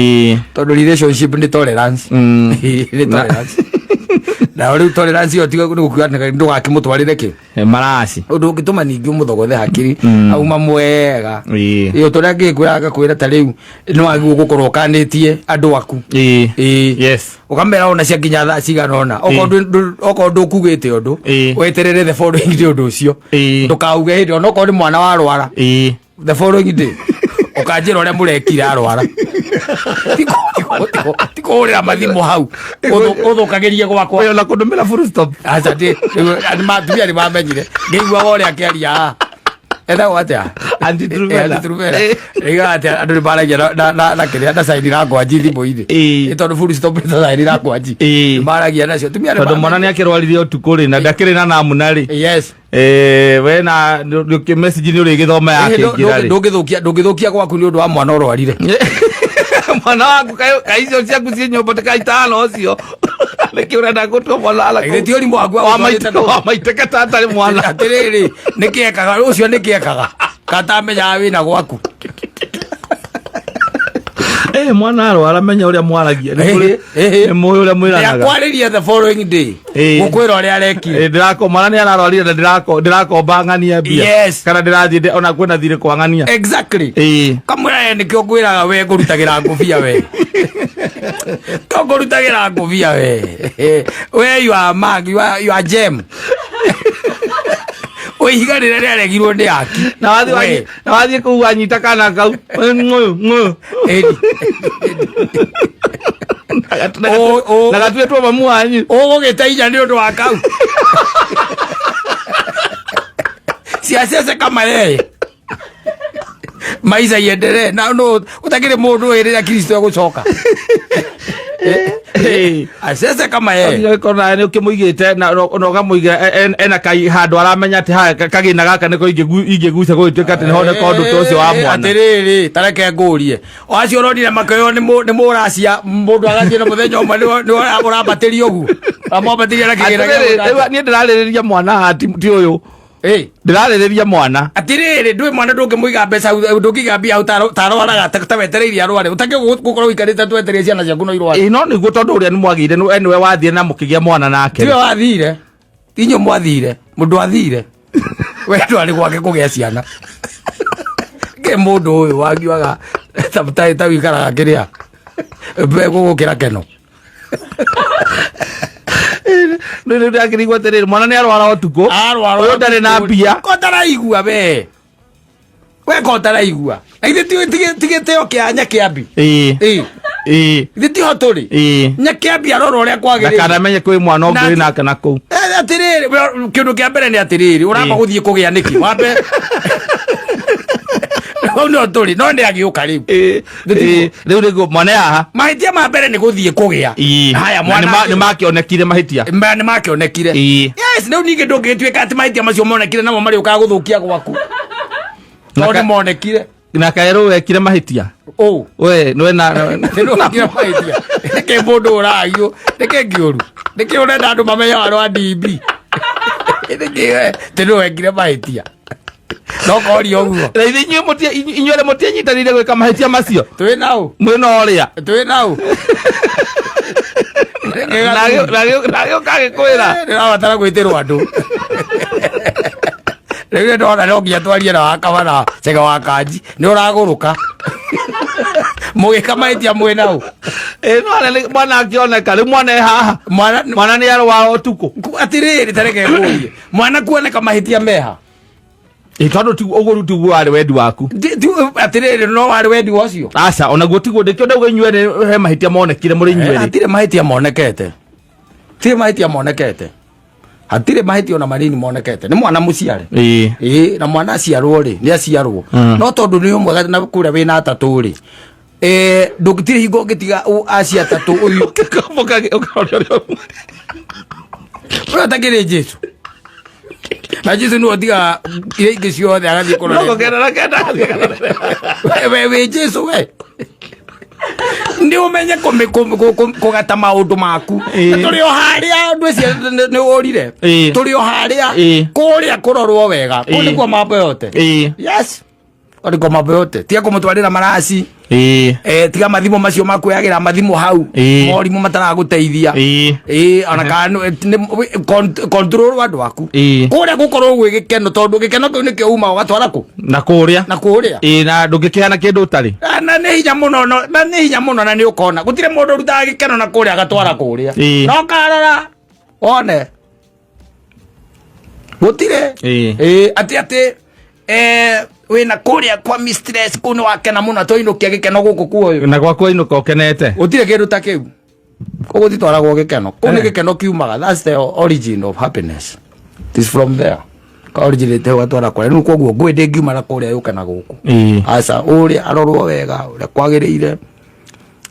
A: Tondũ relationship nĩ tolerance. Nĩ tolerance. Na rĩu tolerance ĩyo tiga nĩ gũkiuga atĩ ndũgakĩmũtwarĩre kĩ.
B: Maraci.
A: Ũndũ ũngĩtũma ningĩ ũmũthogothe hakiri auma mwega. Ĩyo tũrĩa ngĩkwĩra ngakwĩra ta rĩu nĩ wagĩrĩirwo gũkorwo ũkanĩtie andũ aku. Ũkamera ona cia nginya thaa cigana ũna. Okorwo ndũkugĩte ũndũ, weterere the following day ũndũ ũcio. Ndũkauge hĩndĩ ona okorwo nĩ mwana warwara. The following day ũkanjĩra ũrĩa mũrekire arwara. Ti kũhũrĩra mathimũ hau. Ũthũkagĩrie gwakwa.
B: Oya, na kũndũmĩra full stop.
A: Aca, atumia nĩ mamenyire. Ngĩiguaga ũrĩa akĩaria haha. Etagwo atĩa?
B: Aunty Truvena.
A: Aunty Truvena. Rĩigaga atĩ andũ nĩ maragia na kĩrĩa na sign language thimũ-inĩ. Nĩ tondũ full stop nĩ ta sign language. Nĩ maragia nacio. Atumia nĩ
B: Tondũ mwana nĩ akĩrwarire ũtukũ rĩ, na ndakĩrĩ na namuna rĩ. We na message nĩ ũrĩgĩthoma yakĩingĩra rĩ.
A: Ndũngĩthũkia gwaku nĩ ũndũ wa mwana ũrwarire.
B: Mwana waku kaĩ icio ciaku ciĩ nyũmba ta kaitano ũcio. Nĩkĩ ũrenda gũtua mwana ala
A: Githĩ ti ũrimũ waku
B: wa
A: agũtwarĩte
B: maitũ wa maitũ katarĩ mwana.
A: Atĩrĩrĩ, nĩkĩ ekaga ũcio nĩkĩ ekaga? Katamenyaga wĩna gwaku.
B: Mwana arwara menya ũrĩa mwaragia. Nĩ mũĩ ũrĩa mwĩranaga.
A: Ndĩrakwarĩria the following day. Gũkwĩra ũrĩa arekire.
B: Ndĩrako mwana nĩ ararwarire na ndĩrakomba ng'ania mbia. Kana ndĩrathiĩ ona kwĩna thirĩ kwa ng'ania.
A: Exactly. Kamwĩra ye nĩkĩo ngwĩraga we ngũrutagĩra ngũbia we. Kĩo ngũrutagĩra ngũbia we. We you are mag, you are gem. Wĩ ihiga rĩrĩa rĩaregirwo nĩ aki.
B: Na wathiĩ
A: We.
B: na wathiĩ kũu wanyita kana kau. Ng'ũyũ ng'ũyũ.
A: Ĩni.
B: Na gatuĩtwo mamu wanyu.
A: Ũgũgĩte inya nĩ ũndũ wa kau. Ciacece kama yeye. Maisha iendelee na no utakiri mundu ĩrĩa Kristo egũcoka. Acece kama yeye.
B: Gĩkorwo nawe nĩ ũkĩmũigĩte na ũkamũiga ena kai handũ aramenya atĩ haha kagĩna gaka nĩko ingĩgucia gũgĩtuĩka atĩ nĩhoneka ũndũ ta ũcio wa mwana.
A: Atĩrĩrĩ, ta reke ngũrie. O acio ũronire makĩoywo nĩ mũracia mũndũ agathiĩ na mũthenya ũmwe nĩwe ũrambatĩria ũguo. Amwambatĩria na kĩgĩna gĩa
B: Atĩrĩrĩ,
A: gũtata.
B: rĩu niĩ ndĩrarĩrĩria mwana haha ti ũyũ. Ndĩrarĩrĩria mwana.
A: Atĩrĩrĩ, ndũĩ mwana ndũngĩmũiga mbeca hau, ndũngĩiga mbia hau tarwaraga ta wetereire arware. Ũtakĩ gũkorwo ũikarĩte twetereire ciana ciaku no irware.
B: Ĩĩ, no nĩguo tondũ ũrĩa nĩ mwagĩire, nĩ nĩwe wathiĩ na mũkĩgĩa mwana nake.
A: Tiwe wathire. Ti inyuĩ mwathire. Mũndũ athire. We ndwarĩ gwake kũgĩa ciana. Ke mũndũ ũyũ wagiuaga ta wikaraga kĩrĩa. Mbegũ gũkĩra keno.
B: Rĩu ndakĩrigwo atĩrĩrĩ, mwana nĩ arwara ũtukũ.
A: Arwara
B: Ũyũ ndarĩ na mbia.
A: Ko taraigua we. We ko taraigua. Na ithe ti gĩtĩo kĩa Nyakĩambi. Ithe tiho tũrĩ. Nyakĩambi arora ũrĩa kwagĩrĩire.
B: Ndakanamenye kwĩ mwana ũngĩ
A: Na
B: wĩ nake na kũu.
A: Atĩrĩrĩ, we, kĩndũ kĩa mbere nĩ atĩrĩrĩ, ũramba gũthiĩ kũgĩa nĩkĩ? Wambe. Hau no tũrĩ, no nĩ agĩũka rĩu.
B: Rĩu nĩguo mwana haha.
A: Mahĩtia ma mbere nĩ gũthiĩ kũgĩa. Haya,
B: Na
A: mwana
B: nĩ makĩonekire mahĩtia.
A: Nĩ makĩonekire. Yes, rĩu ningĩ ndũngĩtuĩka atĩ mahĩtia macio monekire namo marĩũkaga gũthũkia gwaku.
B: Na
A: Tondũ nĩ monekire.
B: Na kaerũ wekire mahĩtia.
A: Ũ.
B: We, nĩwe na-
A: Nĩ wekire mahĩtia. Nĩkĩ mũndũ ũragio? Nĩkĩ ngĩũru? Nĩkĩ ũrenda andũ mamenye waro wa DB? Nĩkĩ we? Tĩ nĩ wekire mahĩtia. No koria ũguo.
B: Na ithe inyuĩ inyuĩ arĩa mũtianyitanĩire gwĩka mahĩtia macio.
A: Twĩ nau.
B: Mwĩ na ũrĩa.
A: Twĩ nau.
B: Na gĩũka gĩkwĩra.
A: Ndĩrabatara gwĩtĩrwo andũ. Rĩu nĩ ndona no nginya twarie na wakaba na Chege wa Kanji. Nĩ ũragũrũka. Mũgĩka mahĩtia mwĩ nau.
B: No arĩa nĩ- mwana akĩoneka, rĩu mwana e haha.
A: Mwana
B: Mwana nĩ arwara ũtukũ.
A: Atĩrĩrĩ, ta reke ngũrie. Mwana kuoneka mahĩtia meha.
B: Tondũ ũguo rĩu tiguo warĩ wendi waku.
A: Atĩrĩrĩ, no warĩ wendi wacio?
B: Aca, onaguo tiguo, ndĩkĩo ndauga inyuĩ erĩ he mahĩtia monekire mũrĩ inyuĩ erĩ.
A: Hatirĩ mahĩtia monekete. Hatirĩ mahĩtia monekete. Hatirĩ mahĩtia ona manini monekete. Nĩ mwana mũciare. Na mwana aciarwo rĩ, nĩ aciarwo. No tondũ nĩ ũmwe na kũrĩa wĩna atatũ rĩ, ndũngĩtirĩ hingo ũngĩtiga acio atatũ ũthiĩ
B: Ũkarora ũrĩa ũmwe.
A: Ũrĩa ũtakĩrĩ Jesu. Na Jesu nĩwe ũtigaga iria ingĩ ciothe agathiĩ kũrora.
B: Mĩrongo kenda na kenda agathiĩ kũrora.
A: We wĩ Jesu we. Nĩ ũmenye kũgata maũndũ maku. Na tũrĩ o harĩa andũ acio nĩ ũrire. Tũrĩ o harĩa kũrĩa kũrorwo wega. Kũu nĩkuo mambo yote. Yes. Kũu nĩkuo mambo yote. Tiga kũmũtwarĩra maraci. Tiga mathimũ macio makuoyagĩra mathimũ hau. Morimũ mataragũteithia. Ona kana control andũ aku. Kũrĩa gũkorwo gwĩ gĩkeno tondũ gĩkeno kĩu nĩkĩo uma ũgatwara kũ?
B: Na kũrĩa.
A: Na kũrĩa.
B: Na ndũngĩkĩheana kĩndũ ũtarĩ.
A: Na nĩ hinya mũno, no, na nĩ hinya mũno na nĩ ũkona. Gũtirĩ mũndũ ũrutaga gĩkeno na kũrĩa agatwara kũrĩa. No karora one. Gũtirĩ. Atĩ wĩna kũrĩa kwa mistress kũu nĩ wakena mũno tũinũkia gĩkeno gũkũ kuoyo.
B: Na gwaku wainũka ũkenete.
A: Gũtirĩ kĩndũ ta kĩu. Kũu gũtitwaragwo gĩkeno. Kũu nĩ gĩkeno kiumaga. That's the origin of happiness. It is from there. Ka originate hau gatwara kũrĩa. Rĩu koguo ngũĩ ndĩngiuma na kũrĩa yũke na gũkũ. Aca, ũrĩa arorwo wega ũrĩa kwagĩrĩire,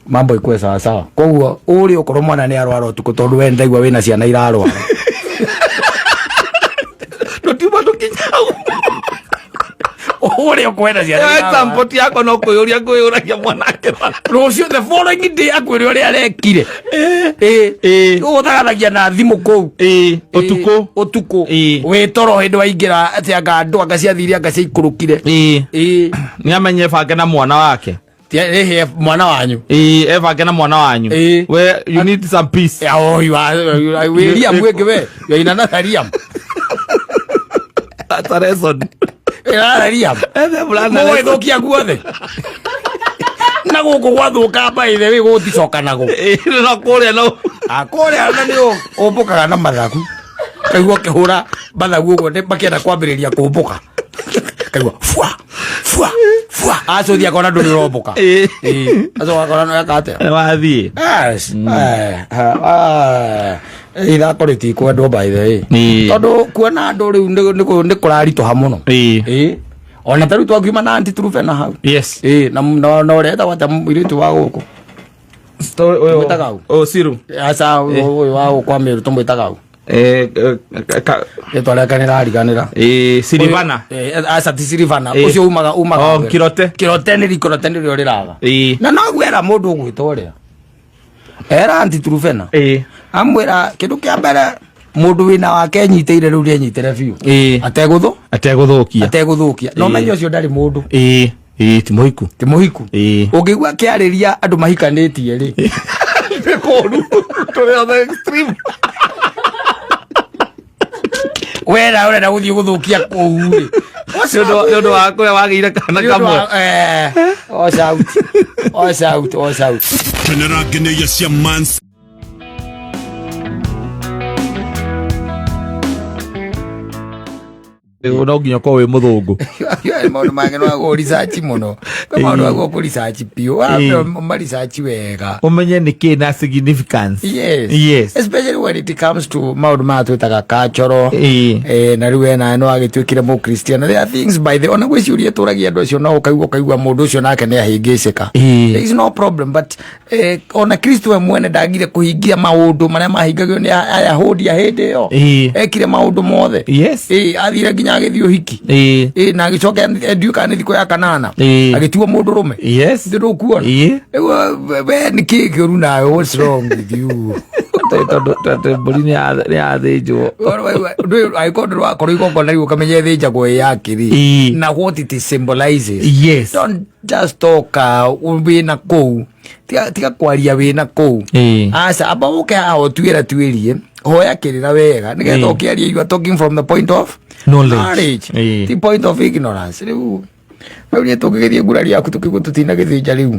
A: mambo ikuwe sawa sawa. Koguo ũrĩa okorwo mwana nĩ arwara ũtukũ, tondũ we ndaigua wĩna ciana irarwara.
B: Tũtiuma tũkinya hau.
A: Ũrĩa ũkwenda ciana irarwara.
B: Example ti yakwa no kwĩyũria ngwĩyũragia mwana akĩrwara.
A: Rũciũ, the following day, akwĩre ũrĩa arekire. Ĩ ũthaganagia na thimũ kũu.
B: Ĩĩ, ũtukũ.
A: Ũtukũ.
B: Ĩĩ.
A: Wĩ toro hĩndĩ waingĩra atĩ anga andũ anga ciathire anga ciaikũrũkire.
B: Ĩĩ.
A: Ĩĩ.
B: Nĩ amenye bange na mwana wake.
A: Ĩhĩ, mwana wanyu.
B: Ĩĩ, ebange na mwana wanyu.
A: Ĩĩ.
B: We you need some peace.
A: Ya, oh, you are William wĩngĩ we. You are in another realm.
B: That's a lesson.
A: In another realm.
B: Ethe mwana lesson.
A: Mũgũgĩthũkia guothe. Na gũkũ gwathũka by the way gũticoka nago.
B: Ĩĩ, no kũrĩa no.
A: Ah, kũrĩa na nĩ ũmbũkaga na mathagu. Kaigua ũkĩhũra mathagu ũguo nĩ makĩenda kwambĩrĩria kũmbũka. Kaigua fua fua fua. Acũthi akona ndũrĩ ũrombũka.
B: Ĩĩ.
A: Ĩĩ. Acoka akona no eka atĩa.
B: Wathiĩ.
A: Yes. Eh, ah, ithako rĩtikwendwo by the way.
B: Ĩĩ.
A: Tondũ kuona andũ rĩu nĩ kũraritũha mũno.
B: Ĩĩ.
A: Ĩĩ. Ona ta rĩu twakiuma na Aunty Trufena hau.
B: Yes.
A: Ĩĩ, na ũrĩa etagwo atĩa mũirĩtu wa gũkũ? Tũmwĩtaga ũ?
B: Oh, Siru.
A: Aca, ũyũ wa gũkũ wa Meru tũmwĩtaga ũ?
B: Eh, eh,
A: Rĩtwa rĩake nĩrariganĩra.
B: Silivana.
A: Aca, ti Silivana.
B: Ĩĩ.
A: Ũcio umaga
B: Oh, Kirote.
A: Kirote nĩ Kirote nĩrĩo rĩraga.
B: Ĩĩ.
A: Na noguo era mũndũ ũgwĩta ũrĩa. Era Aunty Trufena.
B: Ĩĩ.
A: Amwĩra kĩndũ kĩa mbere, mũndũ wĩna wake enyitĩire rĩu nĩenyitĩre biũ.
B: Ĩĩ.
A: Ategũthũ
B: Ategũthũkia.
A: Ategũthũkia. No
B: Ĩĩ.
A: menye ũcio ndarĩ mũndũ.
B: Ĩĩ. Ĩĩ, ti mũhiku.
A: Ti mũhiku.
B: Ĩĩ.
A: Ũngĩigua akĩarĩria andũ mahikanĩtie rĩ.
B: Nĩ kũũru. Tũrĩ on the extreme.
A: Wera ũrenda gũthiĩ gũthũkia kũu rĩ.
B: Nĩ ũndũ wa kũrĩa wagĩire kana kamwe.
A: Watch out. Watch out, watch out.
C: Kenera ngeneia cia Mans.
B: No nginya ũkorwo wĩ mũthũngũ.
A: Maũndũ mangĩ no agũ research mũno. Kwĩ maũndũ agũ kũ research biũ.
B: Ĩĩ.
A: Ma research wega.
B: Ũmenye nĩ kĩ na significance.
A: Yes.
B: Yes.
A: Especially when it comes to maũndũ maya twĩtaga cultural.
B: Ĩĩ.
A: Na rĩu wena no agĩtuĩkire mũkristiano. There are things by the ona gwĩ ciũria tũragia andũ acio no ũkaigua mũndũ ũcio nake nĩ ahĩngĩcĩka.
B: Ĩĩ.
A: There is no problem, but ona Kristo we mwene ndagire kũhingia maũndũ marĩa mahingagio nĩ Ayahudi a hĩndĩ ĩyo.
B: Ĩĩ.
A: Ekire maũndũ mothe.
B: Yes.
A: Ĩĩ, athire nginya agĩthiĩ ũhiki.
B: Ĩĩ.
A: Ĩĩ, na agĩcoka ndiũĩ kana nĩ thikũ ya kanana.
B: Ĩĩ.
A: Agĩtuo mũndũ rũme.
B: Yes.
A: Ndĩ ndũkuona.
B: Ĩĩ.
A: Rĩu we nĩ kĩĩ kĩũru nawe? What's wrong with you?
B: Tondũ mbũri nĩ yathĩnjwo.
A: Angĩkorwo ndũrĩ wakorwo igongona rĩu ũkamenya ĩthĩnjagwo ĩ yakĩrĩ.
B: Ĩĩ.
A: Na what it symbolizes.
B: Yes.
A: Don't just talk wĩna kũu, tiga kwaria wĩna kũu.
B: Ĩĩ.
A: Aca, amba ũke haha ũtuĩra tuĩrie, hoya kĩrĩra wega nĩgetha
B: Ĩĩ.
A: ũkĩaria you are talking from the point of
B: Knowledge.
A: knowledge.
B: Ĩĩ.
A: Ti point of ignorance. Rĩu niĩ tũngĩgĩthiĩ ngurari yaku tũkĩguo tũtinagĩthĩnja rĩu,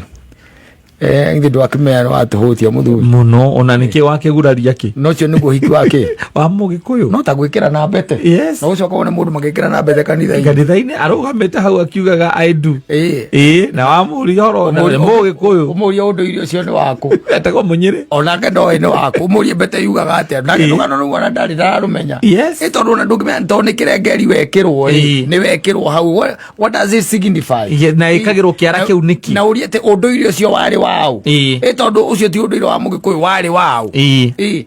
A: githĩ ndwakĩmenya nĩ watũhũtia mũthuri.
B: Mũno ona nĩkĩ wakĩguraria kĩ?
A: No ũcio nĩguo hiki wake.
B: Wa mũgĩkũyũ.
A: No ta gwĩkĩra na mbete.
B: Yes.
A: Na ũcoka wone mũndũ magĩkĩra na mbete kanitha-inĩ.
B: Kanitha-inĩ arũgamĩte hau akiugaga "I do".
A: Ĩĩ.
B: Ĩĩ, na wamũria ũhoro na nĩ mũgĩkũyũ.
A: Ũmũrie ũndũire ũcio nĩ waku.
B: Etagwo mũnyĩrĩ.
A: Onake ndoĩ nĩ waku. Ũmũrie mbete yugaga atĩa nake.
B: Ĩĩ.
A: Rũgano rũu ona ndarĩ ndararũmenya.
B: Yes.
A: Ĩ, tondũ ona ndũngĩmenya tondũ nĩ kĩrengeri wekĩrwo ĩ.
B: Ĩĩ.
A: Nĩ wekĩrwo hau. What does it signify?
B: Ye, na ĩkagĩrwo kĩara kĩu nĩkĩ?
A: Na ũrie atĩ ũndũire ũcio warĩ waũ.
B: Ĩĩ.
A: Ĩ, tondũ ũcio ti ũndũire wa mũgĩkũyũ, warĩ waũ.
B: Ĩĩ.
A: Ĩĩ.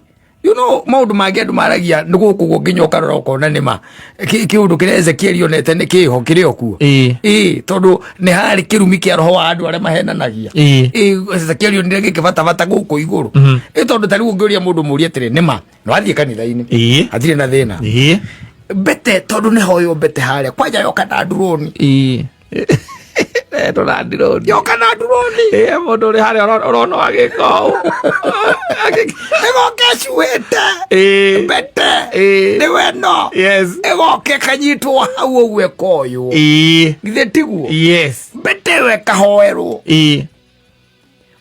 A: Maũndũ mangĩ andũ maragia nĩ gũkũ guo nginya ũkarora ũkona nĩ ma kĩũndũ kĩrĩa Ezekiel onete nĩ kĩho kĩrĩ o kuo.
B: Ĩĩ.
A: Ĩĩ, tondũ nĩ harĩ kĩrumi kĩa roho wa andũ arĩa mahenanagia.
B: Ĩĩ.
A: Ĩĩ, Ezekiel onire gĩkĩbatabata gũkũ igũrũ. Ĩĩ, tondũ ta rĩu ũngĩũria mũndũ mũrie atĩrĩ, nĩ ma nĩ wathiĩ kanitha-inĩ?
B: Ĩĩ.
A: Hatirĩ na thĩna.
B: Ĩĩ.
A: Mbete tondũ nĩ hoywo mbete harĩa kwanja yoka na nduroni.
B: Ĩĩ. Etwo na ndironi.
A: Yoka na nduroni.
B: Ĩĩ, mũndũ ũrĩ harĩa ũrona agĩka ũũ.
A: Ĩgoka ĩcuĩte.
B: Ĩĩ.
A: Mbete.
B: Ĩĩ.
A: Nĩwe no.
B: Yes.
A: Ĩgoka ĩkanyitwo hau ũguo ĩkoywo.
B: Ĩĩ.
A: Githĩ tiguo?
B: Yes.
A: Mbete ĩyo ĩkahoerwo.
B: Ĩĩ.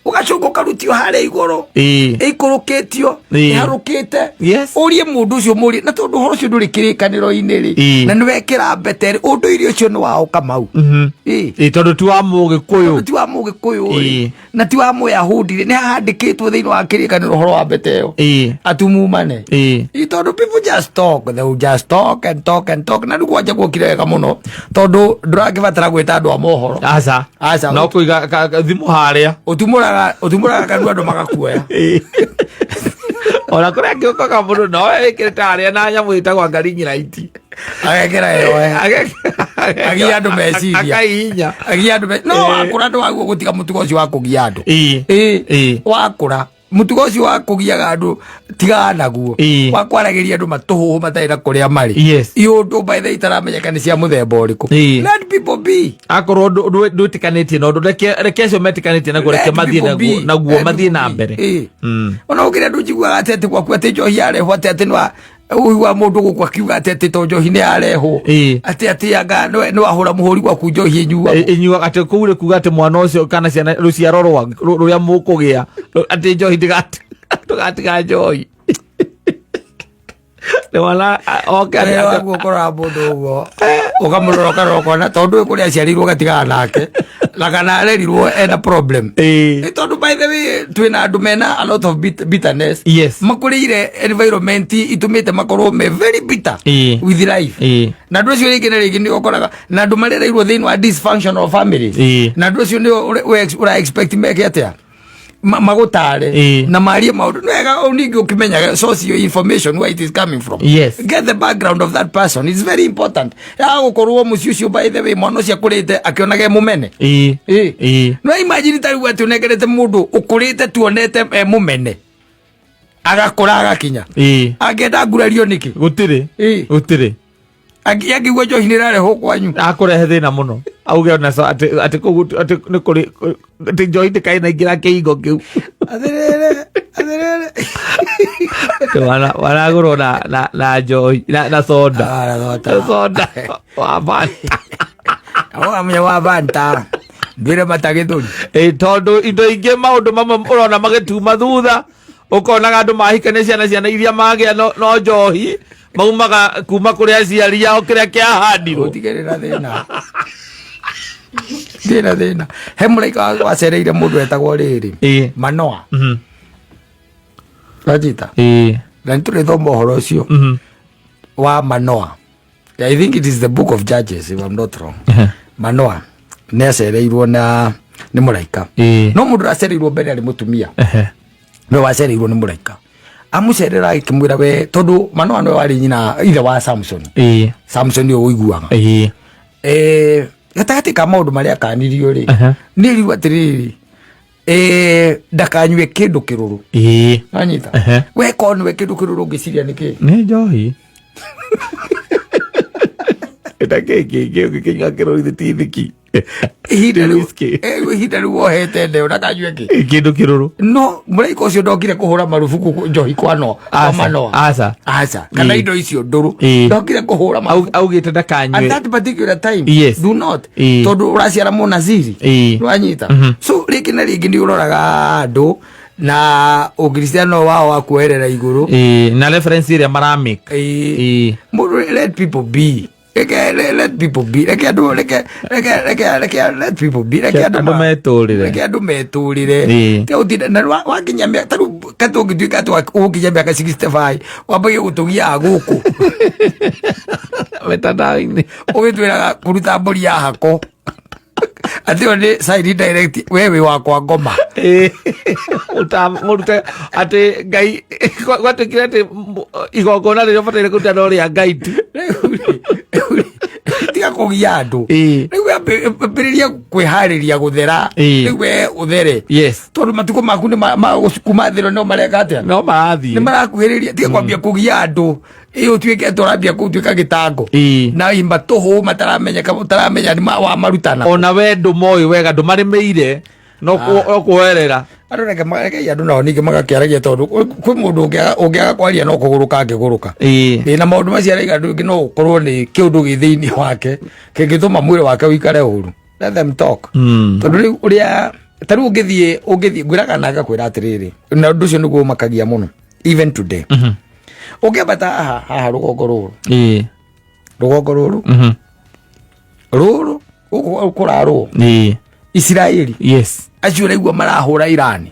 A: Ũgacoka ũkarutio harĩa igũrũ, ĩikũrũkĩtio, ĩharũkĩte. Ũrie mũndũ ũcio, mũrie na tondũ ũhoro ũcio ndũrĩ kĩrĩkanĩro-inĩ rĩ, na nĩ wekĩra mbete rĩ, ũndũire ũcio nĩ wao, Kamau.
B: Ĩ, tondũ ti wa Mũgĩkũyũ.
A: Ti wa Mũgĩkũyũ rĩ, na ti wa Mũyahudi rĩ, nĩ handĩkĩtwo thĩinĩ wa kĩrĩkanĩro ũhoro wa mbete ĩyo? Atumumane. Ĩ, tondũ people just talk, they will just talk and talk and talk. Na rĩu kwanja guokire wega mũno tondũ ndũrakĩbatara gwĩta andũ a mohoro.
B: Aca.
A: Aca.
B: No kũiga thimũ harĩa.
A: Ũtumũraga kanua, andũ magakuoya.
B: Ona kũrĩa angĩũkaga mũndũ no wĩkĩrĩte harĩa na nyamũ ĩtagwo ngarinyiraiti.
A: Agekĩra ĩyo agia andũ meciria.
B: Akaihinya.
A: Agia andũ no wakũra ndwaguo gũtiga mũtugo ũcio wa kũgia andũ. Wakũra mũtugo ũcio wa kũgiaga andũ tigaga naguo. Wa kwaragĩria andũ matũhũhũ matarĩ na kũrĩa marĩ. Iũndũ by the way itaramenyeka nĩ cia mũthemba ũrĩkũ. Let people be.
B: Akorwo ndwĩtĩkanĩtie na ũndũ, reke acio metĩkanĩtie naguo, reke
A: Let
B: mathiĩ
A: people
B: naguo
A: be.
B: naguo
A: Let
B: mathiĩ
A: people
B: na
A: be.
B: mbere.
A: Ona ũkĩrĩa andũ njiguaga atĩ gwaku atĩ njohi yarehwo atĩ nĩ ũigua mũndũ gũkũ akiuga atĩ to njohi nĩ yarehwo, atĩ anga nĩ wahũra mũhũri gwaku njohi ĩnyuagwo.
B: Ĩnyuaga atĩ kũu rĩ kuga atĩ mwana ũcio kana ciana rũciaro rũrĩa mũkũgĩa atĩ njohi ndũgatiga njohi nĩ wana oke
A: Rĩrĩa waguo ũkoraga mũndũ ũguo ũkamũrora ũkarora ũkona tondũ ũyũ kũrĩa aciarirwo ũgatigana nake na kana arerirwo ena problem. Nĩ tondũ by the way twĩna andũ mena a lot of bitterness. Makũrĩire environment itũmĩte makorwo me very bitter with life. Na andũ acio rĩngĩ na rĩngĩ nĩ ũkoraga na andũ marereirwo thĩinĩ wa dysfunctional families. Na andũ acio nĩ ũra expect meke atĩa? Magũtare na marie maũndũ nĩ wega. O ningĩ ũkĩmenyaga source your information, where it is coming from. Get the background of that person, it's very important. Ya gũkorwo mũciĩ ũcio, by the way, mwana ũcio akũrĩte akĩonaga e mũmene. No imagine ta rĩu atĩ ũnengerete mũndũ ũkũrĩte tuonete e mũmene agakũra agakinya angĩenda ngurario nĩkĩ?
B: Gũtirĩ. Gũtirĩ.
A: Angĩigua njohi nĩ ĩrarehwo kwanyu,
B: akũrehe thĩna mũno, auge ona atĩ kũu atĩ nĩ kũrĩ atĩ njohi ndĩkainaingĩra kĩhingo kĩu.
A: Atĩrĩrĩ, atĩrĩrĩ.
B: Waragũrwo na njohi na soda.
A: Ah, na soda.
B: Soda wa Fanta.
A: Ũkamenya wa Fanta ndwĩre matagĩthũri.
B: Ĩ, tondũ indo ingĩ maũndũ mamwe ũrona magĩtuma thutha, ũkonaga andũ mahikania ciana iria magĩa no njohi maumaga kuma kũrĩ aciari ao kĩrĩa kĩahandirwo.
A: Gũtigĩrĩra thĩna thĩna thĩna he mũraika wacereire mũndũ wetagwo rĩrĩ, Manoa. Wajita na nĩ tũrĩthoma ũhoro ũcio wa Manoa. I think it is the Book of Judges, if I'm not wrong. Manoa nĩ acereirwo na nĩ mũraika. No mũndũ ũracereirwo mbere arĩ mũtumia, nĩwe wacereirwo nĩ mũraika, amũcerera akĩmwĩra we, tondũ Manoa nĩwe warĩ nyina ithe wa Samson. Samson ũyũ ũiguaga. Gatagatĩ ka maũndũ marĩa akanirio rĩ, nĩ riu atĩrĩrĩ, ndakanyue kĩndũ kĩrũrũ. Anyita. We korwo nĩwe, kĩndũ kĩrũrũ ũngĩciria nĩ kĩ?
B: Nĩ njohi na kĩ kĩngĩ ũngĩkĩnyua kĩrũrũ ithe ti thiki?
A: Ihinda rĩu
B: Whisky.
A: Ihinda rĩu wohete ndeo ndakanyue kĩ?
B: Kĩndũ kĩrũrũ.
A: No mũraika ũcio ndokire kũhũra marubuku njohi kwa
B: Aca,
A: Manoa.
B: Aca.
A: Aca, kana indo icio ndũrũ. Ndokire kũhũra marubuku.
B: Augĩte
A: At
B: ndakanyue
A: that particular time, do not, tondũ ũraciara mũnaziri. Wanyita? So rĩngĩ na rĩngĩ nĩ ũroraga andũ na ũkristiano wao wa kuoerera igũrũ.
B: Na reference ĩrĩa maramake.
A: Mũndũ, let people be. Reke let people be, reke andũ, reke reke reke reke let people be, reke andũ
B: andũ metũrĩre.
A: Reke andũ metũrĩre. Tiga gũtinda na wakinya mĩaka ta rĩu ka tũngĩtuĩka atĩ ũgũkinya mĩaka 65 wambagie gũtũgiaga gũkũ
B: Mitandao-inĩ.
A: Ũgĩtwĩraga kũruta mbũri ya hako atĩ ĩyo nĩ sign direct we wĩ wakwa ngoma.
B: Mũrute atĩ Ngai gwatuĩkire atĩ igongona rĩrĩa ũbataire kũruta no rĩa Ngai tu.
A: Rĩu rĩ, tiga kũgia andũ. Rĩu ambĩrĩria kwĩharĩria gũthera. Rĩu we ũthere, tondũ matukũ maku nĩ ma gũcukuma thĩro no mareka atĩa?
B: No marathiĩ.
A: Nĩ marakuhĩrĩria. Tiga kwambia kũgia andũ ĩ ũtuĩke atĩ ũrambia gũtuĩka gĩtango na imba tũhũ mataramenyeka, ũtaramenya nĩ wa marutana.
B: Ona we ndũmoĩ wega, ndũmarĩmĩire, no kuoerera.
A: Andũ reke rekei andũ nao ningĩ magakĩaragia, tondũ kwĩ mũndũ ũngĩaga kwaria no kũgũrũka angĩgũrũka. Ĩ, na maũndũ macio araiga andũ angĩ no gũkorwo nĩ kĩũndũ gĩ thĩinĩ wake kĩngĩtũma mwĩrĩ wake ũikare ũru. Let them talk. Tondũ rĩu ũrĩa Ta rĩu ũngĩthiĩ ngwĩraga na ngakwĩra atĩrĩrĩ, na ũndũ ũcio nĩguo ũmakagia mũno even today. Ũngĩambata haha rũgongo rũrũ, rũgongo rũrũ, rũrũ gũkũ kũrarũo, Isiraeli, acio ũraigua marahũra Irani,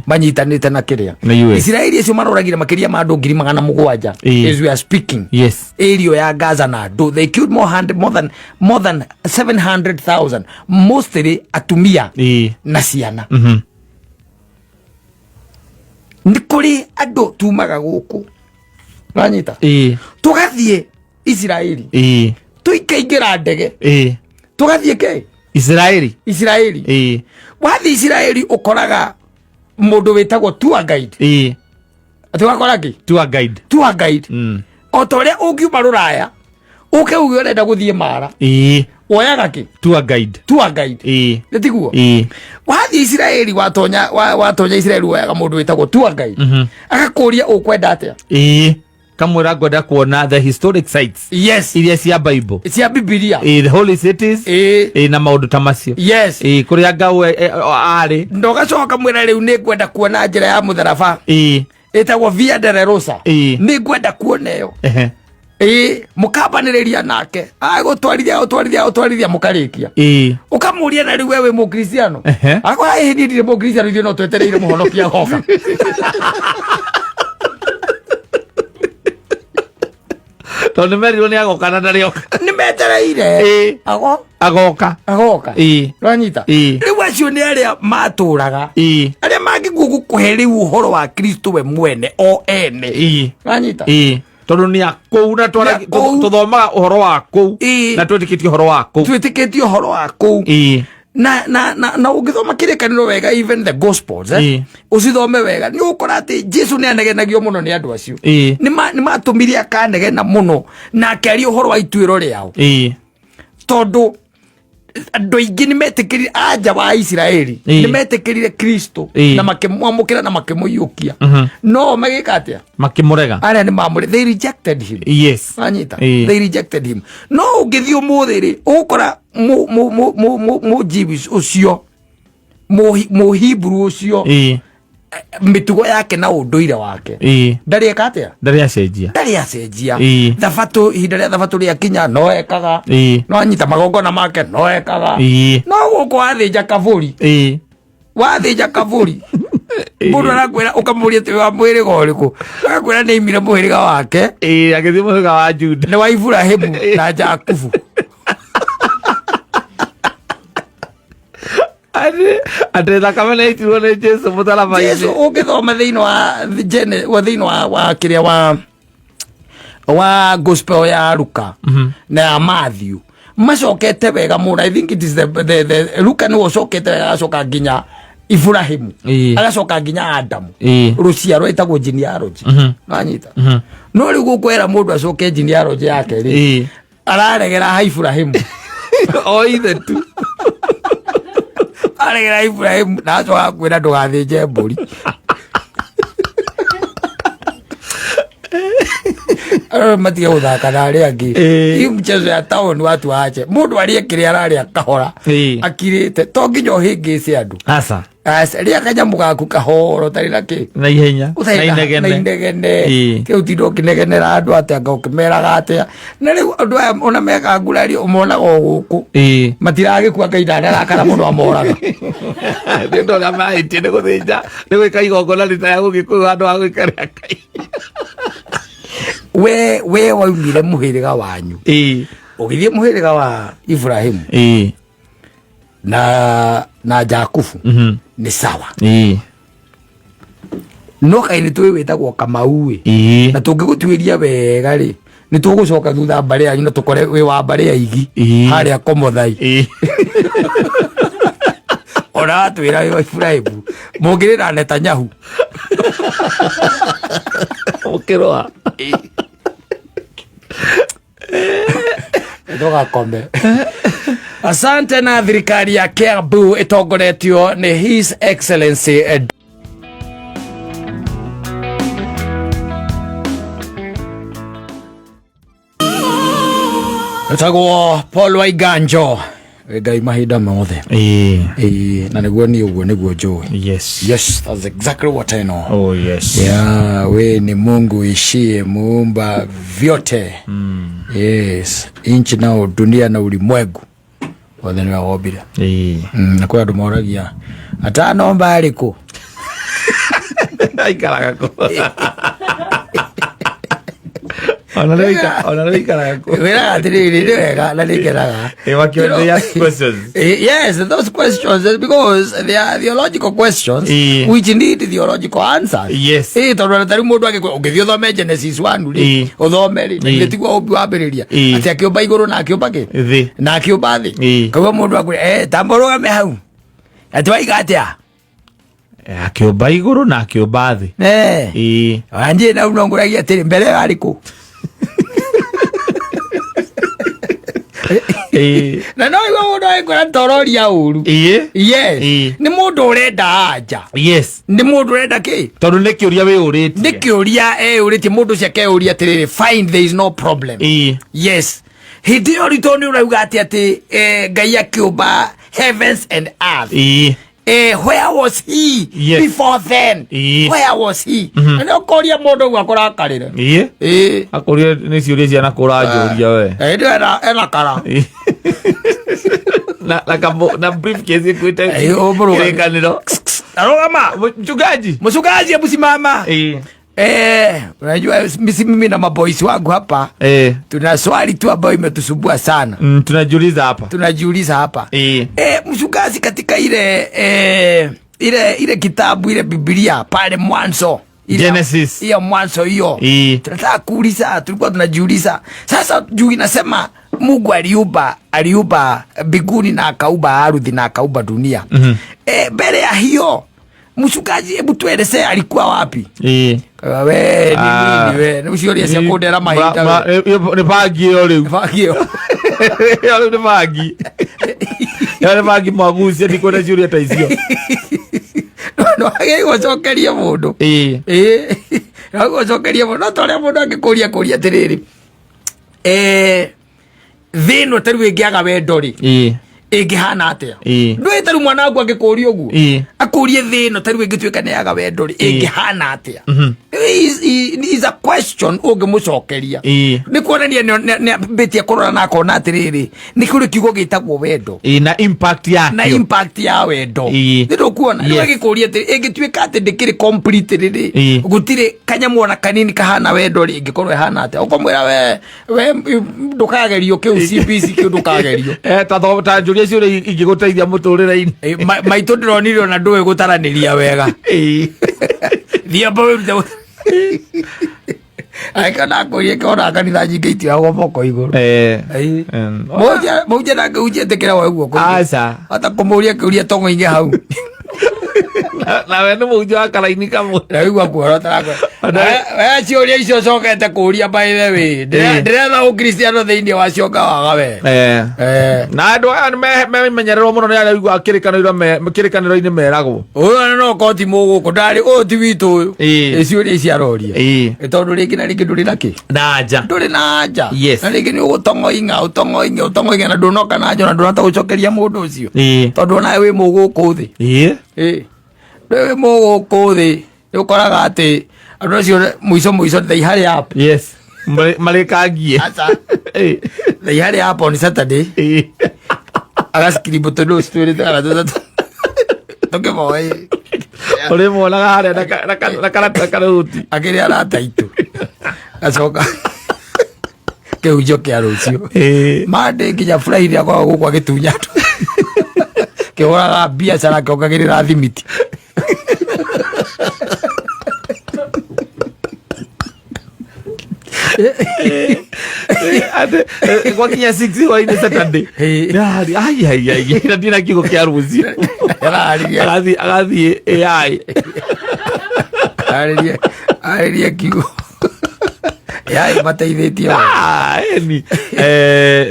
A: manyitanĩte na kĩrĩa,
B: Na US.
A: Isiraeli acio maroragire makĩria ma andũ 700,000 as we are speaking, area ya Gaza na andũ they killed more than 700,000, mostly atumia na ciana. Nĩ kũrĩ andũ tumaga gũkũ, wanyita, tũgathiĩ Isiraeli, tũikaingĩra ndege, tũgathiĩ kĩ?
B: Israeli.
A: Isiraeli. Wathiĩ Isiraeli ũkoraga mũndũ wĩtagwo tour guide. Atĩ wakora kĩ?
B: Tour guide.
A: Tour guide. O ta ũrĩa ũngiuma rũraya ũke uge ũrenda gũthiĩ Mara, woyaga kĩ?
B: Tour guide.
A: Tour guide. Nĩ tiguo? Wathiĩ Isiraeli, watonya watonya Isiraeli, woyaga mũndũ wĩtagwo tour guide, agakũria ũkwenda atĩa.
B: Kamwĩra ngwenda kuona the historic sites iria cia Bible,
A: cia Bibilia,
B: the holy cities, na maũndũ ta macio, kũrĩa Ngau arĩ.
A: Ndogacoka mwĩra rĩu nĩ ngwenda kuona njĩra ya mũtharaba ĩtagwo Via Dolorosa. Nĩ ngwenda kuona ĩyo. Mũkambanĩrĩria nake, agũtwarithia, agũtwarithia, agũtwarithia, mũkarĩkia. Ũkamũria, na rĩu we wĩ mũkristiano? Akora ĩhĩ, niĩ ndirĩ mũkristiano, ithuĩ no twetereire mũhonokia agoka.
B: Tondũ nĩ merirwo nĩ agoka na ndarĩ oka.
A: Nĩ metereire. Ago
B: Agoka.
A: Agoka. Rwanyita. Rĩu acio nĩ arĩa matũraga, arĩa mangĩkuo gũkũhe rĩu ũhoro wa Kristo we mwene o ene. Rwanyita.
B: Tondũ nĩ a kũu na
A: Nĩ a kũu.
B: Tũthomaga ũhoro wa kũu na twĩtĩkĩtie ũhoro wa kũu.
A: Twĩtĩkĩtie ũhoro wa kũu. Na ũngĩthoma kĩrĩkanĩro wega, even the gospels, ũcithome wega, nĩ ũgũkora atĩ Jesu nĩ anegenagio mũno nĩ andũ acio. Nĩ matũmire akanegena mũno na akĩaria ũhoro wa ituĩro rĩao, tondũ andũ aingĩ nĩ metĩkĩrire anja wa Isiraeli, nĩ metĩkĩrire Kristo na makĩmwamũkĩra na makĩmũiyũkia, no magĩka atĩa?
B: Makĩmũrega.
A: Arĩa nĩ mamũre, they rejected him. Wanyita? They rejected him. No ũngĩthiĩ ũmũthĩ rĩ, ũgũkora mu Jewish ũcio, mũhibru ũcio, mĩtugo yake na ũndũire wake ndarĩ eka atĩa?
B: Ndarĩ acenjia.
A: Ndarĩ acenjia. Thabatũ, ihinda rĩa thabatũ rĩakinya no ekaga. No anyita magongona make no ekaga. No gũkũ wathĩnja kabũri, wathĩnja kabũri, mũndũ arakwĩra, ũkamũria atĩ wa mũhĩrĩga ũrĩkũ, agakwĩra nĩ aimire mũhĩrĩga wake.
B: Agĩthiĩ mũhĩrĩga wa Juda.
A: Nĩ wa Iburahĩmu na Jakubu.
B: Atĩ thakame nĩ yaitirwo nĩ Jesu mũtharaba-inĩ.
A: Jesu ũngĩthoma thĩinĩ wa wa thĩinĩ wa kĩrĩa wa gospel ya Luka na ya Matthew, macokete wega mũno. I think it is the Luka nĩwe ũcokete wega, agacoka nginya Ibrahimu, agacoka nginya Adamu, rũciaro ĩtagwo genealogy. Wanyita? No rĩu gũkwĩra mũndũ acoke genealogy yake rĩ, araregera ha Ibrahimu.
B: O ithe tu.
A: Aregera Ibrahimu na acoka kwĩra ndũgathĩnje mbũri. Arĩa matige gũthaka na arĩa angĩ. Hii mchezo ya town watu waache, mũndũ arĩe kĩrĩa ararĩa kahora, akirĩte, to nginya ũhĩngĩce andũ.
B: Aca.
A: Aca, rĩa kanyamũ gaku kahora, ũtarĩ na kĩ,
B: na ihenya,
A: ũtarĩ
B: na inegene.
A: Na inegene. Kĩu tinda ũkĩnegenera andũ atĩa, anga ũkĩmeraga atĩa? Na rĩu andũ aya ona meka ngurari ũmonaga o gũkũ, matiragĩkua Ngai ndanarakara mũno amoraga.
B: Nĩ ũndũ ũrĩa mahĩtie nĩ gũthĩnja, nĩ gwĩka igongona rita ya gũgĩkũyũ handũ ha gwĩka rĩa Ngai.
A: We waumire mũhĩrĩga wanyu, ũgĩthiĩ mũhĩrĩga wa Ibrahimu na Jakubu, nĩ sawa. No kaĩ nĩ tũĩ wĩtagwo Kamau ĩ, na tũngĩgũtuĩria wega rĩ, nĩ tũgũcoka thutha mbarĩ yanyu na tũkore wĩ wa mbarĩ ya Igi, harĩa Komothai. Ona watwĩra wĩ wa Ibrahimu, mũngĩrĩ na Netanyahu.
B: Ũkĩrũa.
A: Ndũgakome. Asante. Na thirikari ya Kiambu ĩtongoretio nĩ His Excellency etagwo Paul Waiganjo. Wĩ Ngai mahinda mothe.
B: Ĩĩ.
A: Ĩĩ, na nĩguo niĩ ũguo nĩguo njũĩ.
B: Yes.
A: Yes, that's exactly what I know.
B: Oh yes.
A: Yeah, we ni Mungu ishie muumba vyote. Yes, inchi nao dunia na ulimwengu wothe nĩwe wombire.
B: Ĩĩ.
A: Na kwĩ andũ moragia atanomba arĩkũ.
B: Aikaraga kũ? Ona rĩu ona rĩu aikaraga kũ?
A: Wĩraga atĩrĩrĩ, nĩ wega na nĩngenaga.
B: Ĩ, wakĩona they ask questions.
A: Yes, those questions, because they are theological questions which need theological answers.
B: Yes.
A: Tondũ ona tarĩu mũndũ angĩkwa ũngĩthiĩ ũthome Genesis 1 rĩ, ũthome rĩ, nĩ tiguo ũmbi wambĩrĩria. Atĩ akĩũmba igũrũ na akĩũmba kĩ?
B: Thĩ.
A: Na akĩũmba thĩ. Koguo mũndũ akwĩra, tamba ũrũgame hau. Atĩ waiga atĩa?
B: Akĩũmba igũrũ na akĩũmba thĩ. Ĩĩ.
A: Ona niĩ nau no ngũragia atĩrĩ, mbere ĩyo arĩ kũ?
B: Ĩĩ.
A: Na no igua mũndũ agĩkwĩra tororia ũru.
B: Ĩĩ.
A: Yes.
B: Ĩĩ.
A: Nĩ mũndũ ũrenda anja.
B: Yes.
A: Nĩ mũndũ ũrenda kĩ?
B: Tondũ nĩ kĩũria wĩyũrĩtie.
A: Nĩ kĩũria eyũrĩtie, mũndũ ũcio akeyũria atĩrĩrĩ, fine, there is no problem.
B: Ĩĩ.
A: Yes. Hĩndĩ ĩyo ritũ nĩ ũrauga atĩ Ngai akĩũmba heavens and earth.
B: Ĩĩ.
A: Where was he
B: Yes.
A: before then?
B: Ĩĩ.
A: Where was he? Na nĩ ũkoria mũndũ ũguo akũrakarĩre.
B: Ĩĩ.
A: Ĩĩ.
B: Akũria nĩ ciũria ciana kũranjũria we.
A: Hĩndĩ ĩyo ena kara.
B: Ĩĩ. Na briefcase ĩkuĩte
A: Ĩĩ, ũmũrũgamie.
B: kĩrĩkanĩro.
A: Arũgama.
B: Mchungaji.
A: Mchungaji, hebu simama.
B: Ĩĩ.
A: Unajua mimi na maboys wangu hapa tuna swali tu ambayo imetusumbua sana.
B: Tunajiuliza hapa.
A: Tunajiuliza hapa. Mchungaji, katika ile kitabu ile Biblia pale mwanzo
B: Genesis.
A: Hiyo mwanzo hiyo. Tunataka kuuliza, tulikuwa tunajiuliza. Sasa juu inasema Mungu aliumba mbinguni na akaumba ardhi na akaumba dunia. Mbele ya hiyo mchungaji, hebu tueleze alikuwa wapi? We, ni nini we? Nĩ ũcio cia kũndera mahinda we.
B: Nĩ bangi ĩyo rĩu.
A: Bangi ĩyo.
B: Ĩyo rĩu nĩ bangi. Ĩyo nĩ bangi mwagucia, ndikwenda ciũria ta icio.
A: No wagĩrĩirwo ũcokerie mũndũ. Ĩĩ. No wagĩrĩirwo ũcokerie mũndũ. No ta ũrĩa mũndũ angĩkũria kũria atĩrĩrĩ. Thĩ ĩno ta rĩu ĩngĩaga wendo rĩ, ĩngĩhana atĩa? Ndũĩ ta rĩu mwana waku angĩkũria ũguo? Akũrie thĩ ĩno ta rĩu ĩngĩtuĩka nĩ yaga wendo rĩ, ĩngĩhana atĩa? Is a question ũngĩmũcokeria. Nĩ kuonania nĩ ambĩtie kũrora na akona atĩrĩrĩ, nĩ kũrĩ kiugo gĩtagwo wendo.
B: Na impact yakĩo.
A: Na impact ya wendo. Nĩ ndũkuona? Rĩu agĩkũria atĩrĩ, ĩngĩtuĩka atĩ ndĩkĩrĩ complete rĩ, gũtirĩ kanyamũ ona kanini kahana wendo rĩ, ĩngĩkorwo ĩhana atĩa? Ũkamwĩra we ndũkagerio kĩu CBC kĩu ndũkagerio.
B: Ta njũria ciũria ingĩgũteithia mũtũrĩre-inĩ.
A: Maitũ ndĩronire ona ndũĩ gũtaranĩria wega. Thiĩ amba wĩrute Angĩkorwo ndakũria kĩona kanitha nyingĩ itioyagwo moko igũrũ. Mũhunjia ndangĩhunjia ĩtĩkĩra woe guoko igũrũ.
B: Aca.
A: Hata kũmũria kĩũria tong'oinge hau.
B: Nawe nĩ mũhunjia wa karaini kamwe.
A: Na rĩu akuorota nakwe. We ciũria icio ũcokete kũria by the way. Ndĩretha ũkristiano thĩinĩ wa cio ngawaga we.
B: Na andũ aya nĩ memenyererwo mũno nĩ arĩa ũiguaga kĩrĩkanĩro-inĩ meragwo.
A: Ũyũ no korwo ti mũgũkũ, ndarĩ, ũyũ ti witũ ũyũ. Ĩ ciũria ici aroria. Ĩ tondũ rĩngĩ na rĩngĩ ndũrĩ na kĩ?
B: Na anja.
A: Ndũrĩ na anja.
B: Yes.
A: Na rĩngĩ nĩ ũgũtong'oing'a, ũtong'oing'e, ũtong'oing'e na ndũnoka na anja, na ndũnahota gũcokeria mũndũ ũcio. Tondũ onawe wĩ mũgũkũ thĩ. Ĩ. Ndũĩ wĩ mũgũkũ thĩ, nĩ ũkoraga atĩ andũ acio mũico mũico they hurry up.
B: Yes. Marĩkangie.
A: Aca. They hurry up on Saturday. Agaskiribu tũndũ twĩrĩ kana tũtatũ. Tũkĩmoe.
B: Ũrĩmuonaga harĩa na karata karũti.
A: Akĩrĩ arata aitũ. Acoka kĩhunjio kĩa rũciũ. Monday nginya Friday akoragwo gũkũ agĩtunya andũ. Kĩhũraga biacara akĩongagĩrĩra thimiti.
B: Atĩ, gwakinya 6 hwainĩ Saturday. Ndari, ai, ai, ai, na ndina kiugo kĩa rũciũ.
A: Araririe.
B: Agathiĩ AI.
A: Arĩrie, arĩrie kiugo. Yai mateithĩtie wega.
B: Ah, any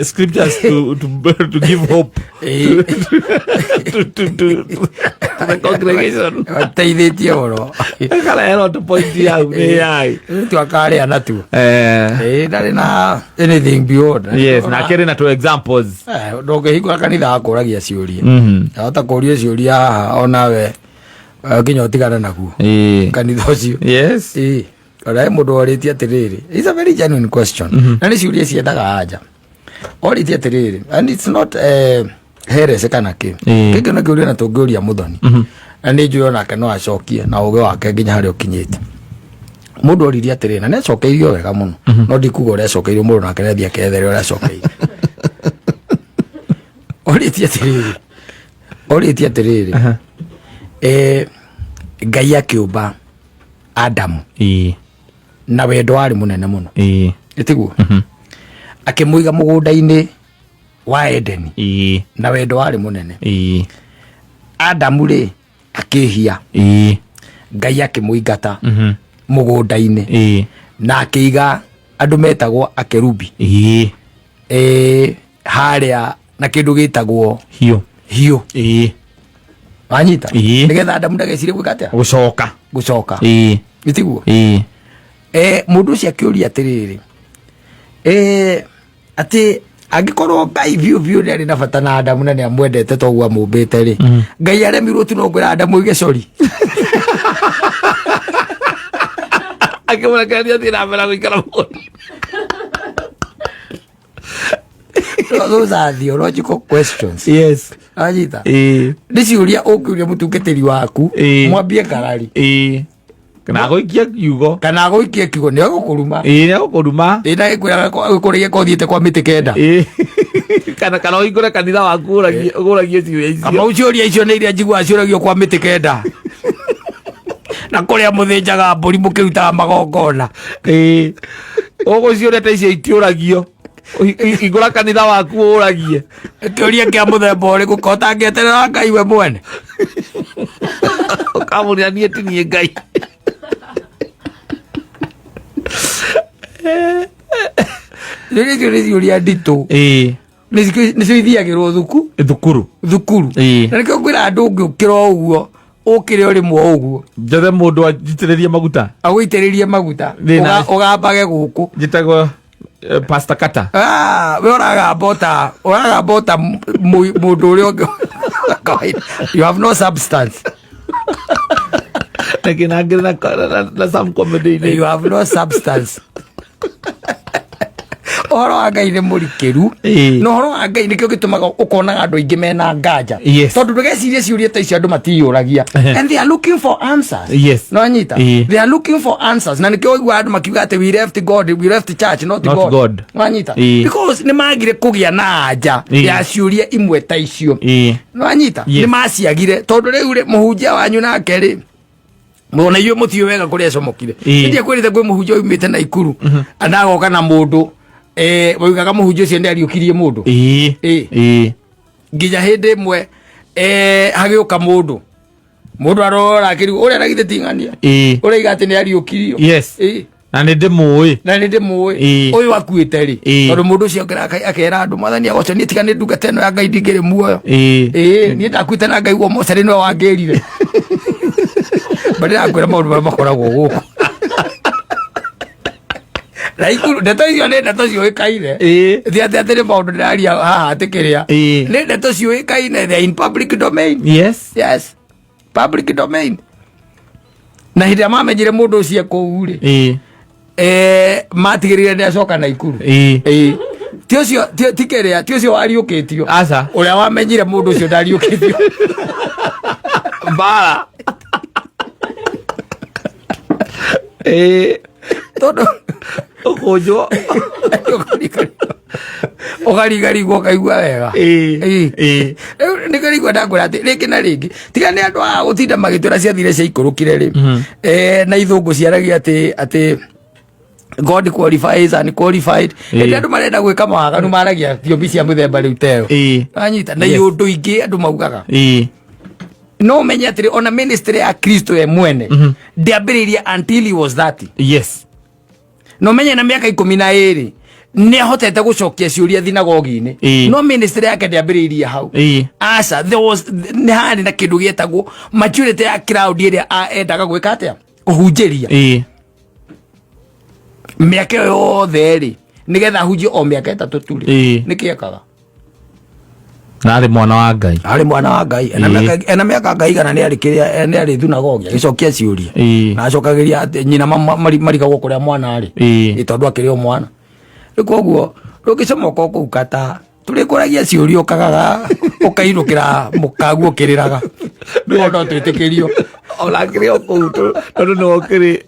B: scriptures to give hope to the congregation.
A: Mateithĩtie mũno.
B: Kana hero to point ya nĩ yai.
A: Twakarĩa natuo. Ndarĩ na anything beyond.
B: Yes, na akĩrĩ na two examples.
A: Ndũngĩhingũra kanitha akũragia ciũria. Ahota kũria ciũria haha onawe nginya ũtigane naguo kanitha ũcio.
B: Yes.
A: Ĩĩ. Ona he mũndũ orĩtie atĩrĩrĩ, it's a very genuine question. Na nĩ ciũria ciendaga anja. Orĩtie atĩrĩrĩ, and it's not heresy kana kĩ. Gĩkĩ nĩ kĩũria na tũngĩũria mũthoni. Na nĩ njũĩ onake no acokie na ũgĩ wake nginya harĩa ũkinyĩte. Mũndũ oririe atĩrĩrĩ, na nĩ acokeirio wega mũno. No ndikuga ũrĩa acokeirio, mũndũ nake nĩ athiĩ akethere ũrĩa acokeirio. Orĩtie atĩrĩrĩ, orĩtie atĩrĩrĩ, Ngai akĩũmba Adamu na wendo warĩ mũnene mũno. Ĩtiguo? Akĩmũiga mũgũnda-inĩ wa Edeni na wendo warĩ mũnene. Adamu rĩ akĩhia, Ngai akĩmũingata mũgũnda-inĩ na akĩiga andũ metagwo akerubi harĩa na kĩndũ gĩtagwo
B: hiũ.
A: Hiũ. Wanyita? Nĩgetha Adamu ndagecirie gwĩka atĩa?
B: Gũcoka.
A: Gũcoka. Ĩtiguo? Mũndũ ũcio akĩũria atĩrĩrĩ, atĩ angĩkorwo Ngai biũ biũ nĩ arĩ na bata na Adamu na nĩ amwendete toguo amũmbĩte rĩ, Ngai aremirwo tu no kwĩra Adamu oige sorry.
B: Akĩmũrekereria athiĩ na mbere gũikara mũgũnda.
A: Those are theological questions.
B: Yes.
A: Anyita? Nĩ ciũria ũngĩũria mũtungatĩri waku, mwambie ngarari.
B: Kana agũikie kiugo.
A: Kana agũikie kiugo nĩ egũkũruma.
B: Nĩ egũkũruma.
A: Ĩ na gĩkwĩraga gũkũrĩie ko ũthiĩte kwa mĩtĩ kenda.
B: Kana ũhingũre kanitha waku ũragie ciũria icio.
A: Kamau ciũria icio nĩ iria njiguaga ciũragio kwa mĩtĩ kenda. Na kũrĩa mũthĩnjaga mbũri mũkĩrutaga magongona.
B: Ũgũciũria ta icio itiũragio. Hingũra kanitha waku ũragie.
A: Kĩũria kĩa mũthemba ũrĩkũ ko ũtangĩeterera Ngai we mwene?
B: Ũkamũria niĩ ti niĩ Ngai.
A: Ciũria icio nĩ ciũria nditũ. Nĩcio ithiagĩrwo
B: thukuru.
A: Thukuru. Na nĩkĩo ngwĩra andũ ũngĩũkĩra o ũguo, ũkĩre o rĩmwe o ũguo.
B: Njethe mũndũ anjitĩrĩrie maguta.
A: Agũitĩrĩrie maguta.
B: Thĩna.
A: Ũgambage gũkũ.
B: Njĩtagwo Pastor Kata.
A: We ũragamba ota mũndũ ũrĩa ũngĩ. You have no substance.
B: Lakini angĩ na some comedy inĩ.
A: You have no substance. Ũhoro wa Ngai nĩ mũrikĩru. Na ũhoro wa Ngai nĩkĩo gĩtũmaga ũkonaga andũ aingĩ mena nganja. Tondũ ndũgecirie ciũria ta icio andũ matiyũragia. And they are looking for answers. No anyita? They are looking for answers. Na nĩkĩo ũiguaga andũ makiuga atĩ we left God, we left church, not
B: Not
A: God.
B: God.
A: No anyita? Because nĩ magire kũgĩa na anja ya ciũria imwe ta icio. No anyita? Nĩ maciagire. Tondũ rĩu rĩ, mũhunjia wanyu nake rĩ, ona inyuĩ mũtiũĩ wega kũrĩa acomokire. Nĩ kwĩrĩte kwĩ mũhunjia oimĩte Naikuru, anagoka na mũndũ, waugaga mũhunjia ũcio nĩ ariũkirie mũndũ. Nginya hĩndĩ ĩmwe, hagĩũka mũndũ. Mũndũ arora akĩrigwo, ũrĩa na githĩ ti ng'ania? Ũraiga atĩ nĩ ariũkirio.
B: Na nĩ ndĩmũĩ.
A: Na nĩ ndĩmũĩ. Ũyũ akuĩte rĩ. Tondũ mũndũ ũcio okĩra akera andũ, Mwathani agoco, niĩ tiga nĩ ndungata ĩno ya Ngai ndingĩrĩ muoyo. Niĩ ndakuĩte na Ngai guo mocarĩ nĩwe wangĩrire. Ba ndĩrakwĩra maũndũ marĩa makoragwo gũkũ. Na ikuru, ndeto icio nĩ ndeto ciũĩkaine. Ti atĩ atĩ nĩ maũndũ ndĩraria haha atĩ kĩrĩa. Nĩ ndeto ciũĩkaine, they are in public domain. Yes. Public domain. Na hĩndĩ ĩrĩa mamenyire mũndũ ũcio kũu rĩ, matigĩrĩire nĩ acoka Naikuru. Ti ũcio, ti kĩrĩa, ti ũcio wariũkĩtio.
B: Aca.
A: Ũrĩa wamenyire mũndũ ũcio ndariũkĩtio.
B: Mbara.
A: Tondũ
B: Ũkũnjwo.
A: Ũkarigarigwo ũkaigua wega. Rĩu nĩkĩo rĩu ndakwĩra atĩ rĩngĩ na rĩngĩ tiga nĩ andũ a gũtinda magĩtwĩra ciathire ciaikũrũkire rĩ. Na ithũngũ ciaragia atĩ God qualifies and qualified. Hĩndĩ andũ marenda gwĩka mawaganu maragia thiomi cia mũthemba rĩu teo. Wanyita? Na iũndũ ingĩ andũ maugaga. No ũmenye atĩrĩ, ona ministry ya Kristo ye mwene ndĩambĩrĩirie until he was 30. Na ũmenye na mĩaka 12 nĩ ahotete gũcokia ciũria thinagogi-inĩ. No ministry yake ndĩambĩrĩirie hau. Aca, there was, nĩ harĩ na kĩndũ gĩetagwo maturity ya crowd ĩrĩa endaga gwĩka atĩa, kũhunjĩria. Mĩaka ĩyo yothe rĩ, nĩgetha ahunjie o mĩaka 3 tu rĩ, nĩkĩ ekaga?
B: Na arĩ mwana wa Ngai.
A: Arĩ mwana wa Ngai. Ena ena mĩaka Ngai igana nĩ arĩ kĩrĩa, nĩ arĩ thunagogi agĩcokia ciũria. Na acokagĩria atĩ nyina marigagwo kũrĩa mwana arĩ. Ĩ tondũ akĩrĩ o mwana. Rĩu koguo ndũngĩcomoka kũu kata tũrĩkũragia ciũria ũkagaga ũkainũkĩra mũkaguo ũkĩrĩraga no no twĩtĩkĩrio.
B: Ona akĩrĩ o kũu tondũ nĩwe ũkĩrĩ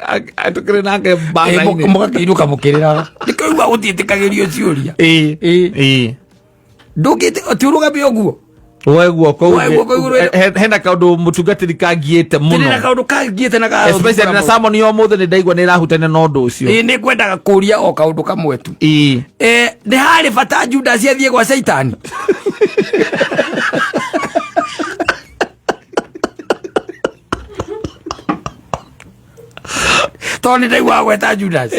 B: tũkĩrĩ nake mbara-inĩ.
A: Mũgakĩinũka mũkĩrĩraga nĩkĩo uga gũtiĩtĩkagĩrio ciũria. Ndũngĩte ti ũrũgame ũguo.
B: Woe guoko.
A: Woe guoko igũrũ.
B: Hena kaũndũ mũtungatĩri kangiĩte
A: tĩrĩ na
B: mũno.
A: Kaũndũ kangiĩte na
B: Especially na sermon ya ũmũthĩ nĩ ndaigua nĩ ĩrahutania na ũndũ ũcio.
A: Ĩ, nĩ ngwendaga kũria o kaũndũ kamwe tu. Nĩ harĩ bata Judas athiĩ gwa Caitani? Tondũ nĩ ndaigua gweta Judas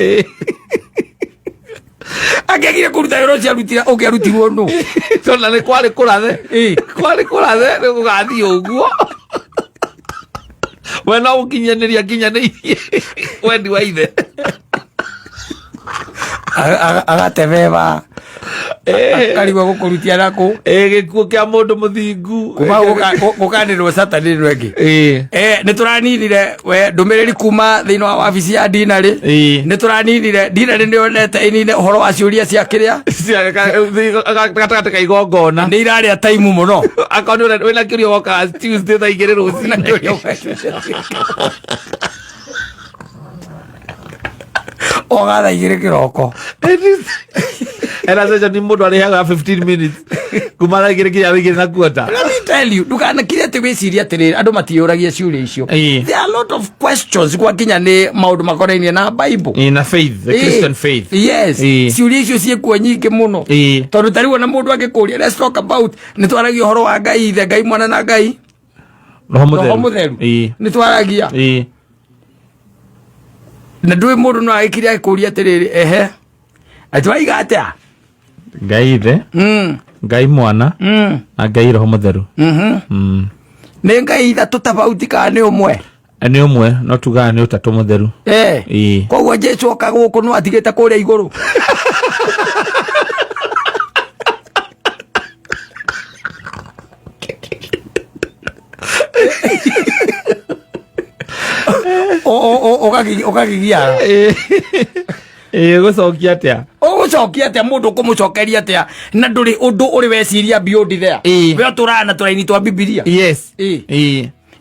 A: angĩagire kũruta wĩra ũcio arutire, ũngĩarutirwo nũ?
B: Tondũ nĩ kwarĩ kũrathe. Kwarĩ kũrathe nĩ gũgathiĩ ũguo. We no gũkinyanĩria kinyanĩirie wendi wa ithe.
A: Agatebeba akarigwo gũkũrutia nakũ.
B: Gĩkuũ kĩa mũndũ mũthingu.
A: Kuma gũkanĩrwo Saturday ĩno ĩngĩ. Nĩ tũraninire we ndũmĩrĩri kuma thĩinĩ wa wabici ya dinarĩ. Nĩ tũraninire dinarĩ, nĩ yonete ĩnine ũhoro wa ciũria cia kĩrĩa
B: Gatagatĩ ka igongona.
A: Nĩ irarĩa taimu mũno.
B: Akorwo nĩ wĩna kĩũria wokaga Tuesday thaa 2 rũcinĩ.
A: Oga thaa 2 kĩroko.
B: Ena session ni mũndũ arĩhaga 15 minutes kuma thaa 2 nginya thaa 2:15.
A: Let me tell you, ndukanakire atĩ wĩcirie atĩrĩrĩ andũ matiyũragia ciũria icio. There are a lot of questions gwakinya nĩ maũndũ makonainie na Bible.
B: Na faith, the Christian faith.
A: Yes. Ciũria icio ciĩkuo nyingĩ mũno. Tondũ ta rĩu ona mũndũ angĩkũria, let's talk about, nĩ twaragia ũhoro wa Ngai Ithe, Ngai Mwana na Ngai
B: Roho
A: Roho
B: Mũtheru.
A: Mũtheru. Nĩ twaragia. Na ndũĩ mũndũ no agĩkire agĩkũria atĩrĩrĩ, ehe, atĩ waiga atĩa?
B: Ngai Ithe, Ngai Mwana na Ngai Roho Mũtheru.
A: Nĩ Ngai ithatũ tofauti kana nĩ ũmwe?
B: Nĩ ũmwe, no tugaga nĩ ũtatũ mũtheru.
A: Koguo Jesu oka gũkũ no atigĩte kũrĩa igũrũ. Ũkagigiara.
B: Ĩĩ, gũcokia atĩa?
A: Ũgũcokia atĩa? Mũndũ ũkũmũcokeria atĩa na ndũrĩ ũndũ ũrĩ weciria beyond there? We ũtũraga na tũraini twa Bibilia.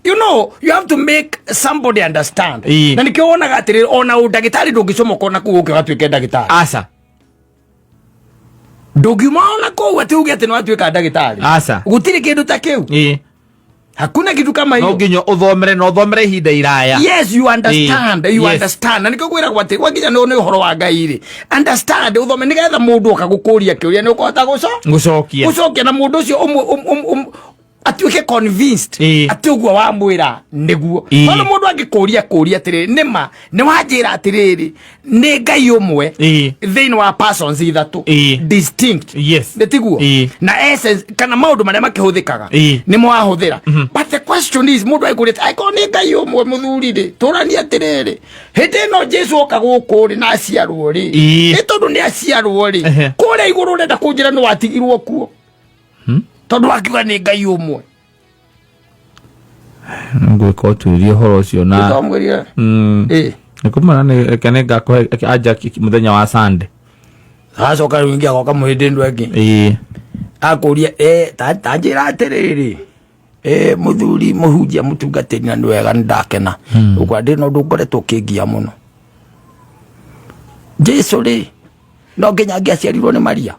A: You know, you have to make somebody understand. Na nikio wonaga atĩrĩrĩ, ona ũndagĩtarĩ ndũngĩcomoka ona kũu ũke ũgatuĩke ndagĩtarĩ.
B: Aca.
A: Ndũngiuma ona kũu atĩ uge atĩ nĩ watuĩka ndagĩtarĩ.
B: Aca.
A: Gũtirĩ kĩndũ ta kĩu. Hakuna kitu kama
B: No
A: hiyo.
B: nginya ũthomere na ũthomere ihinda iraya.
A: Yes, you understand. You understand. Na nikio kwĩragwo atĩ gwakinya nĩ ũhoro wa Ngai rĩ, understand, ũthome nĩgetha mũndũ oka gũkũria kĩũria nĩ ũkũhota
B: gũcokia.
A: Gũcokia, na mũndũ ũcio atuĩke convinced atĩ ũguo wamwĩra nĩguo. Tondũ mũndũ angĩkũria kũria atĩrĩrĩ, nĩma nĩ wanjĩra atĩrĩrĩ nĩ Ngai ũmwe thĩinĩ wa persons ithatũ distinct, nĩ tiguo? Na essence kana maũndũ marĩa makĩhũthĩkaga nĩmo wahũthĩra. But the question is, mũndũ angĩkũria atĩ, angĩkorwo nĩ Ngai ũmwe mũthuri rĩ, tũranie atĩrĩrĩ, hĩndĩ ĩno Jesu oka gũkũ rĩ na aciarwo rĩ, nĩ tondũ nĩ aciarwo rĩ, kũrĩa igũrũ ũrenda kũnjĩra nĩ watigirwo kuo tondũ wakiuga nĩ Ngai ũmwe?
B: Ngwĩka ũtuĩria ũhoro ũcio na
A: Twamwĩrire.
B: Nĩ kũmana nĩ reke nĩ ngakũhe anja mũthenya wa Sunday.
A: Acoka rĩu ingĩ agoka mũhĩndĩ ndũ ĩngĩ. Akũria, ta njĩra atĩrĩrĩ, mũthuri mũhunjia mũtungatĩri, na nĩ wega, nĩ ndakena ũguo, ndĩ na ũndũ ngoretwo ũkĩngia mũno. Jesu rĩ, no nginya angĩaciarirwo nĩ Maria?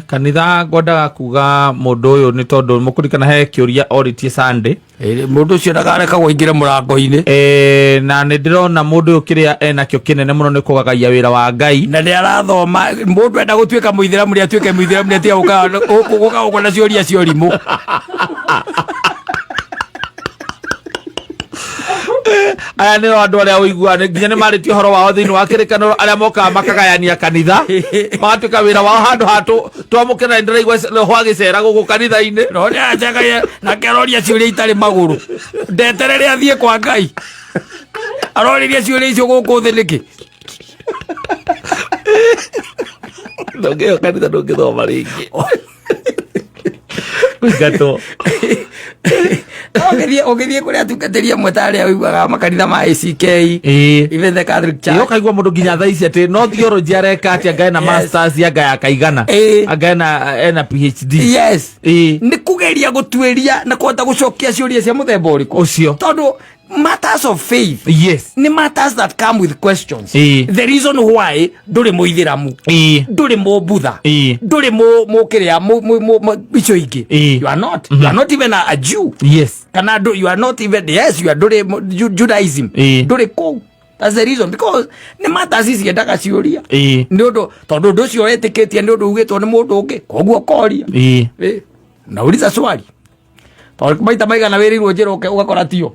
B: Kanitha ngwendaga kuga mũndũ ũyũ nĩ tondũ mũkũririkana he kĩũria orĩtie Sunday.
A: Mũndũ ũcio ndakarekagwo aingĩre mũrango-inĩ.
B: Na nĩ ndĩrona mũndũ ũyũ kĩrĩa enakĩo kĩnene mũno nĩ kũgagaia wĩra wa Ngai.
A: Na nĩ arathoma. Mũndũ enda gũtuĩka mũithĩramu nĩ atuĩke mũithĩramu, nĩ atiga gũka gũkũ na ciũria cia ũrimũ.
B: Aya nĩo andũ arĩa ũiguaga nginya nĩ marĩtie ũhoro wao thĩinĩ wa kĩrĩkanĩro, arĩa mokaga makagayania kanitha, magatuĩka wĩra wao handũ ha twamũkĩra. Ndĩraigua roho agĩcera gũkũ kanitha-inĩ.
A: No nĩ acekagia nake aroria ciũria itarĩ magũrũ. Ndeterere athiĩ kwa Ngai, aroririe ciũria icio gũkũ thĩ nĩkĩ?
B: Ndũngĩyo kanitha, ndũngĩthoma rĩngĩ, kũingatwo.
A: Ũgĩthiĩ kũrĩa atungatĩri amwe ta arĩa ũiguaga makanitha ma ACK, even the Catholic Church.
B: Ũkaigua mũndũ nginya thaa ici atĩ no theology areka atĩ anga ena masters, anga ya kaigana, anga ena PhD.
A: Nĩ kũgeria gũtuĩria na kũhota gũcokia ciũria cia mũthemba ũrĩkũ.
B: Ũcio.
A: Tondũ matters of faith nĩ matters that come with questions. The reason why ndũrĩ mũithĩramu, ndũrĩ mũbutha, ndũrĩ mũkĩrĩa icio ingĩ, you are not even a Jew, kana you are not even, yes, you are, ndũrĩ Judaism, ndũrĩ kũu. That's the reason, because nĩ matters ciendaga ciũria. Nĩ ũndũ, tondũ ũndũ ũcio wetĩkĩtie nĩ ũndũ ugĩtwo nĩ mũndũ ũngĩ, koguo ũkoria. Nauliza swali tondũ maita maigana wĩrĩirwo njĩra ũke ũgakora tio.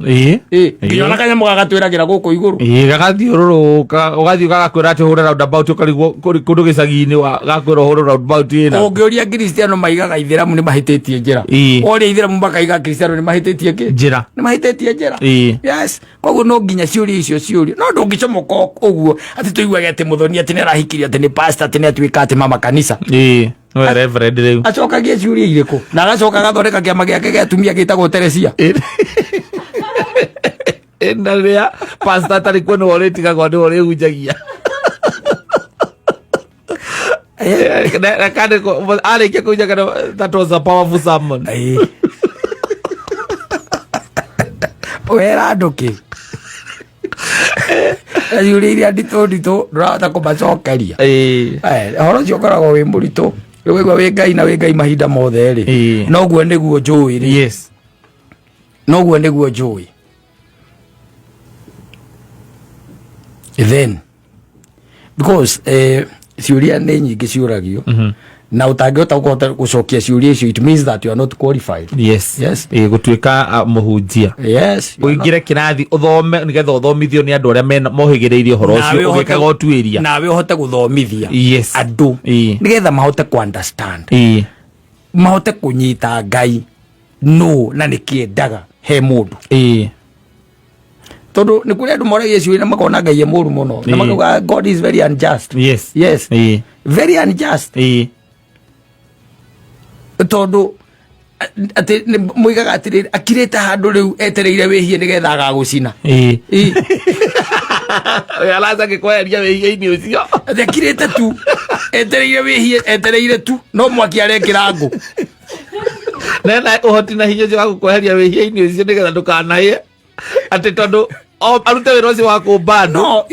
A: Nginya ona kanyamũ gagatwĩragĩra gũkũ igũrũ.
B: Gagathiũrũrũka, ũgathiĩ gagakwĩra atĩ ũhũre roundabout, ũkarigwo kũrĩ kũndũ gĩcagi-inĩ, gakwĩra ũhũre roundabout ĩna.
A: Ũngĩũria Kristiano maigaga ithĩramu nĩ mahĩtĩtie njĩra. Oria ithĩramu makaiga Kristiano nĩ mahĩtĩtie kĩ?
B: Njĩra.
A: Nĩ mahĩtĩtie njĩra. Yes, koguo no nginya ciũria icio ciũrio, no ndũngĩcomoka ũguo atĩ tũiguage atĩ mũthoni atĩ nĩ arahikirie, atĩ nĩ pastor, atĩ nĩ atuĩka atĩ mama kanitha.
B: Nĩwe reverend rĩu.
A: Acokagie ciũria irĩkũ? Na agacoka agathondeka kĩama gĩake gĩa atumia gĩtagwo Teresia.
B: Na rĩrĩa pastor atarĩ kuo, nĩwe ũrĩtigagwo, nĩwe ũrĩhunjagia. Arĩkia kũhunjia kana that was a powerful sermon.
A: Wera andũ kĩ? Na ciũria iria nditũ nditũ ndũrahota kũmacokeria. Ũhoro ũcio ũkoragwo wĩ mũritũ. Rĩu waigua wĩ Ngai na wĩ Ngai mahinda mothe rĩ, noguo nĩguo njũĩ rĩ, noguo nĩguo njũĩ. Then because ciũria nĩ nyingĩ ciũragio, na ũtangĩhota kũhota gũcokia ciũria icio, it means that you are not qualified.
B: Gũtuĩka mũhunjia.
A: Yes, you are not.
B: Ũingĩre kĩrathi ũthome nĩgetha ũthomithio nĩ andũ arĩa mohĩgĩrĩire ũhoro
A: Nawe
B: ũcio, ũgĩkaga ũtuĩria.
A: Nawe ũhote gũthomithia andũ nĩgetha mahote ku understand, mahote kũnyita Ngai no na nĩkĩendaga he mũndũ. Tondũ nĩ kũrĩ andũ moragia ciũria na makona Ngai e mũru mũno na makauga God is very unjust. Yes, very unjust. Tondũ atĩ moigaga atĩrĩrĩ, akirĩte handũ rĩu etereire wĩhie nĩgetha agagũcina.
B: Araca gĩkweheria wĩhia-inĩ ũcio.
A: Atĩ akirĩte tu etereire wĩhie, etereire tu no mwaki arekĩra ngũ.
B: Nena ũhoti na hinya ũcio wa gũkweheria wĩhia-inĩ ũcio nĩgetha ndũkanahĩe, atĩ tondũ arute wĩra ũcio wa kũmba andũ.
A: No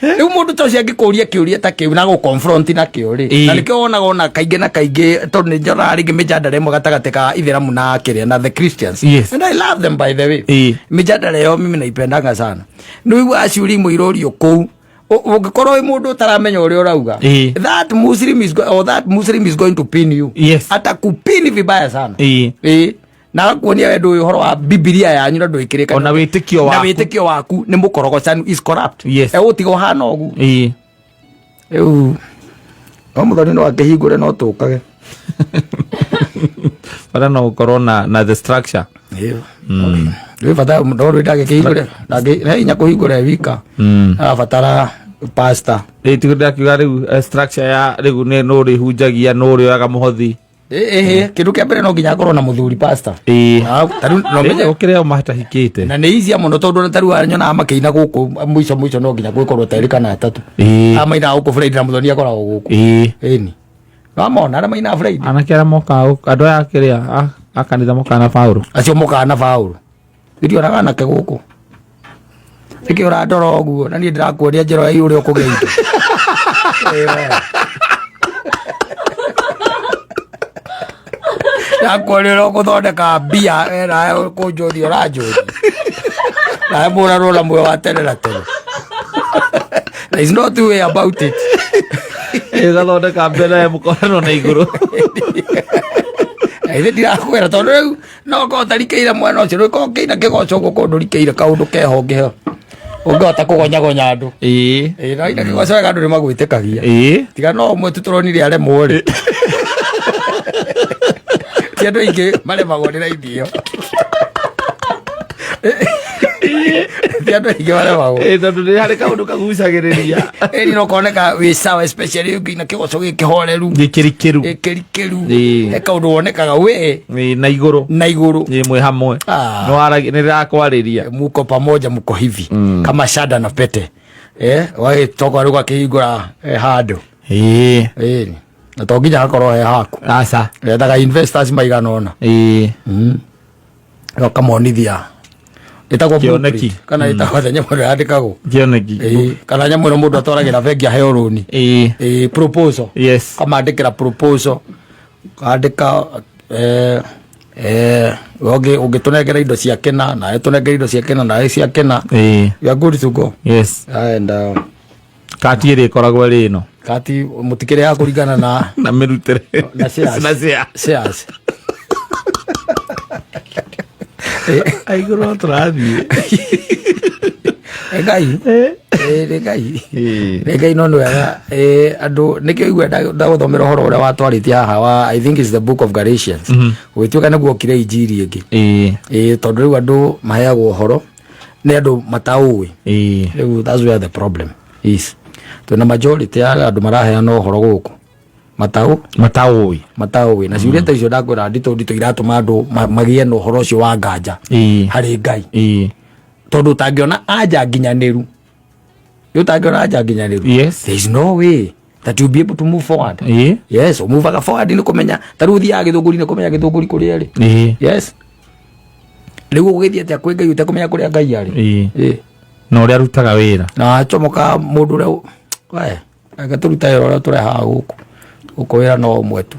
A: rĩu mũndũ ta ũcio angĩkũria kĩũria ta kĩu na gũ-confront na kĩo rĩ, na nĩkĩo wonaga ona kaingĩ na kaingĩ, tondũ nĩ njonaga rĩngĩ mĩjadala ĩmwe gatagatĩ ka ithĩramu na kĩrĩa na the Christians, and I love them, by the way. Mĩjadala ĩyo mimi naipendanga sana. Nĩ ũiguaga ciũria imwe irorio kũu, ũngĩkorwo wĩ mũndũ ũtaramenya ũrĩa ũrauga, that Muslim is or that Muslim is going to pin you. Atakupini vibaya sana. Na agakuonia we ndũĩ ũhoro wa Bibilia yanyu na ndũĩkĩrĩka.
B: Ona wĩtĩkio
A: na
B: waku.
A: Wĩtĩkio waku nĩ mũkorogocanu, is corrupt. Egũtiga ũhana ũguo. Rĩu no mũthoni no akĩhingũre no tũkage.
B: Bata no ũkorwo na the structure.
A: Rĩu bata no rĩ ndangĩkĩhingũre, he hinya kũhingũra e wika, arabatara pastor.
B: Ĩ, tigo ndakiuga rĩu structure ya rĩu nĩ nũ ũrĩhunjagia, nũ ũrĩoyaga mũhothi?
A: Ĩhĩ, kĩndũ kĩa mbere no nginya akorwo na mũthuri pastor. Ah, ta rĩu no menye.
B: Gũkĩrĩ o matahikĩte.
A: Na nĩ easier mũno, tondũ ona ta rĩu nyonaga makĩina gũkũ mũico mũico, no nginya gwĩkorwo ta erĩ kana atatũ. Aya mainaga gũkũ Friday na mũthoni akoragwo gũkũ. Ĩni wamona arĩa mainaga Friday.
B: Anake arĩa mokaga gũkũ, andũ aya akĩrĩa a kanitha mokaga na Paũlũ.
A: Acio mokaga na Paũlũ, ndionaga anake gũkũ. Nĩkĩ ũrandora ũguo na niĩ ndĩrakuonia njĩra ya ũrĩa ũkũgĩa indo? Ĩĩ we. Ndakuonia ũrĩa ũgũthondeka mbia, we nawe kũnjũria ũranjũria nawe mũrarwo na muoyo wa tene na tene. There is no two way about it.
B: Ĩgathondeka mbere mũkorano na igũrũ.
A: Ithe ndirakwĩra, tondũ rĩu no korwo ũtarikĩire mwena ũcio, rĩu korwo kĩina kĩgoco gũkũ ndũrikĩire kaũndũ keho ngĩheo. Ũngĩhota kũgonyagonya andũ.
B: Ĩĩ.
A: Ĩĩ, na ina kĩgoco wega andũ nĩ magwĩtĩkagia.
B: Ĩĩ.
A: Tiga no ũmwe tu tũronire aremwo rĩ. Ti andũ aingĩ maremagwo nĩ raini ĩyo. Ti andũ aingĩ maremagwo.
B: Ĩĩ, tondũ nĩ harĩ kaũndũ kagucagĩrĩria.
A: Ĩni no koneka wĩ sawa, especially ũngĩina kĩgoco gĩkĩhoreru.
B: Gĩkĩrikĩru.
A: Gĩkĩrikĩru.
B: Ĩĩ.
A: He kaũndũ wonekaga we
B: Ĩĩ, na igũrũ.
A: Na igũrũ.
B: Ĩĩ, mwĩ hamwe.
A: Ah.
B: Nĩ rĩrakwarĩria.
A: Muko pamoja, muko hivi kama shada na pete, wagĩtoka rĩu gakĩhingũra handũ.
B: Ĩĩ.
A: Ĩĩ, na to nginya hakorwo he haku.
B: Aca.
A: Ethaga investors maigana ũna.
B: Ĩĩ.
A: Ũkamonithia ĩtagwo
B: Kĩoneki.
A: blueprint, kana ĩtagwo atĩa nyamũ ĩno yandĩkagwo?
B: Kĩoneki.
A: Ĩĩ, kana nyamũ ĩno mũndũ atwaragĩra bengi aheo rũni.
B: Ĩĩ.
A: Ĩĩ, proposal.
B: Yes.
A: Kamandĩkĩra proposal, kandĩka ũngĩ ũngĩtũnengera indo cia kĩna, nawe tũnengere indo cia kĩna, nawe cia kĩna.
B: Ĩĩ.
A: You are good to go.
B: Yes.
A: And
B: Kati ĩrĩa ĩkoragwo ĩrĩ ĩno.
A: Kati mũtikĩrĩaga kũringana na
B: na mĩrutĩre.
A: Na shares.
B: Na shares.
A: Shares.
B: Aigũrũ no tũrathiĩ.
A: Nĩ Ngai. Nĩ Ngai. Nĩ Ngai, no nĩ wega andũ nĩkĩo igua ndagũthomera ũhoro ũrĩa watwarĩtie haha wa, I think, is the Book of Galatians, gũgĩtuĩka nĩguo okire injiri ĩngĩ. Tondũ rĩu andũ maheagwo ũhoro nĩ andũ mataũĩ. Rĩu that's where the problem is. Twĩna majority ya andũ maraheana ũhoro gũkũ mataũ
B: mataũĩ.
A: Mataũĩ, na ciũria ta icio ndakwĩra nditũ nditũ iratũma andũ magĩe na ũhoro ũcio wa nganja harĩ Ngai, tondũ ũtangĩona anja nginyanĩru, ũtangĩona anja nginyanĩru, there is no way that you'll be able to move forward. Yes, ũmuvaga forward nĩ kũmenya, ta rĩu ũthiaga Gĩthũngũri nĩ kũmenya Gĩthũngũri kũrĩa ĩrĩ. Yes, rĩu ũgũgĩthiĩ atĩa kwĩ Ngai ũtekũmenya kũrĩa Ngai arĩ?
B: Na ũrĩa arutaga wĩra.
A: Na acomoka mũndũ ũrĩa we reke tũrute wĩra ũrĩa tũrehaga gũkũ gũkũ, wĩra no ũmwe tu.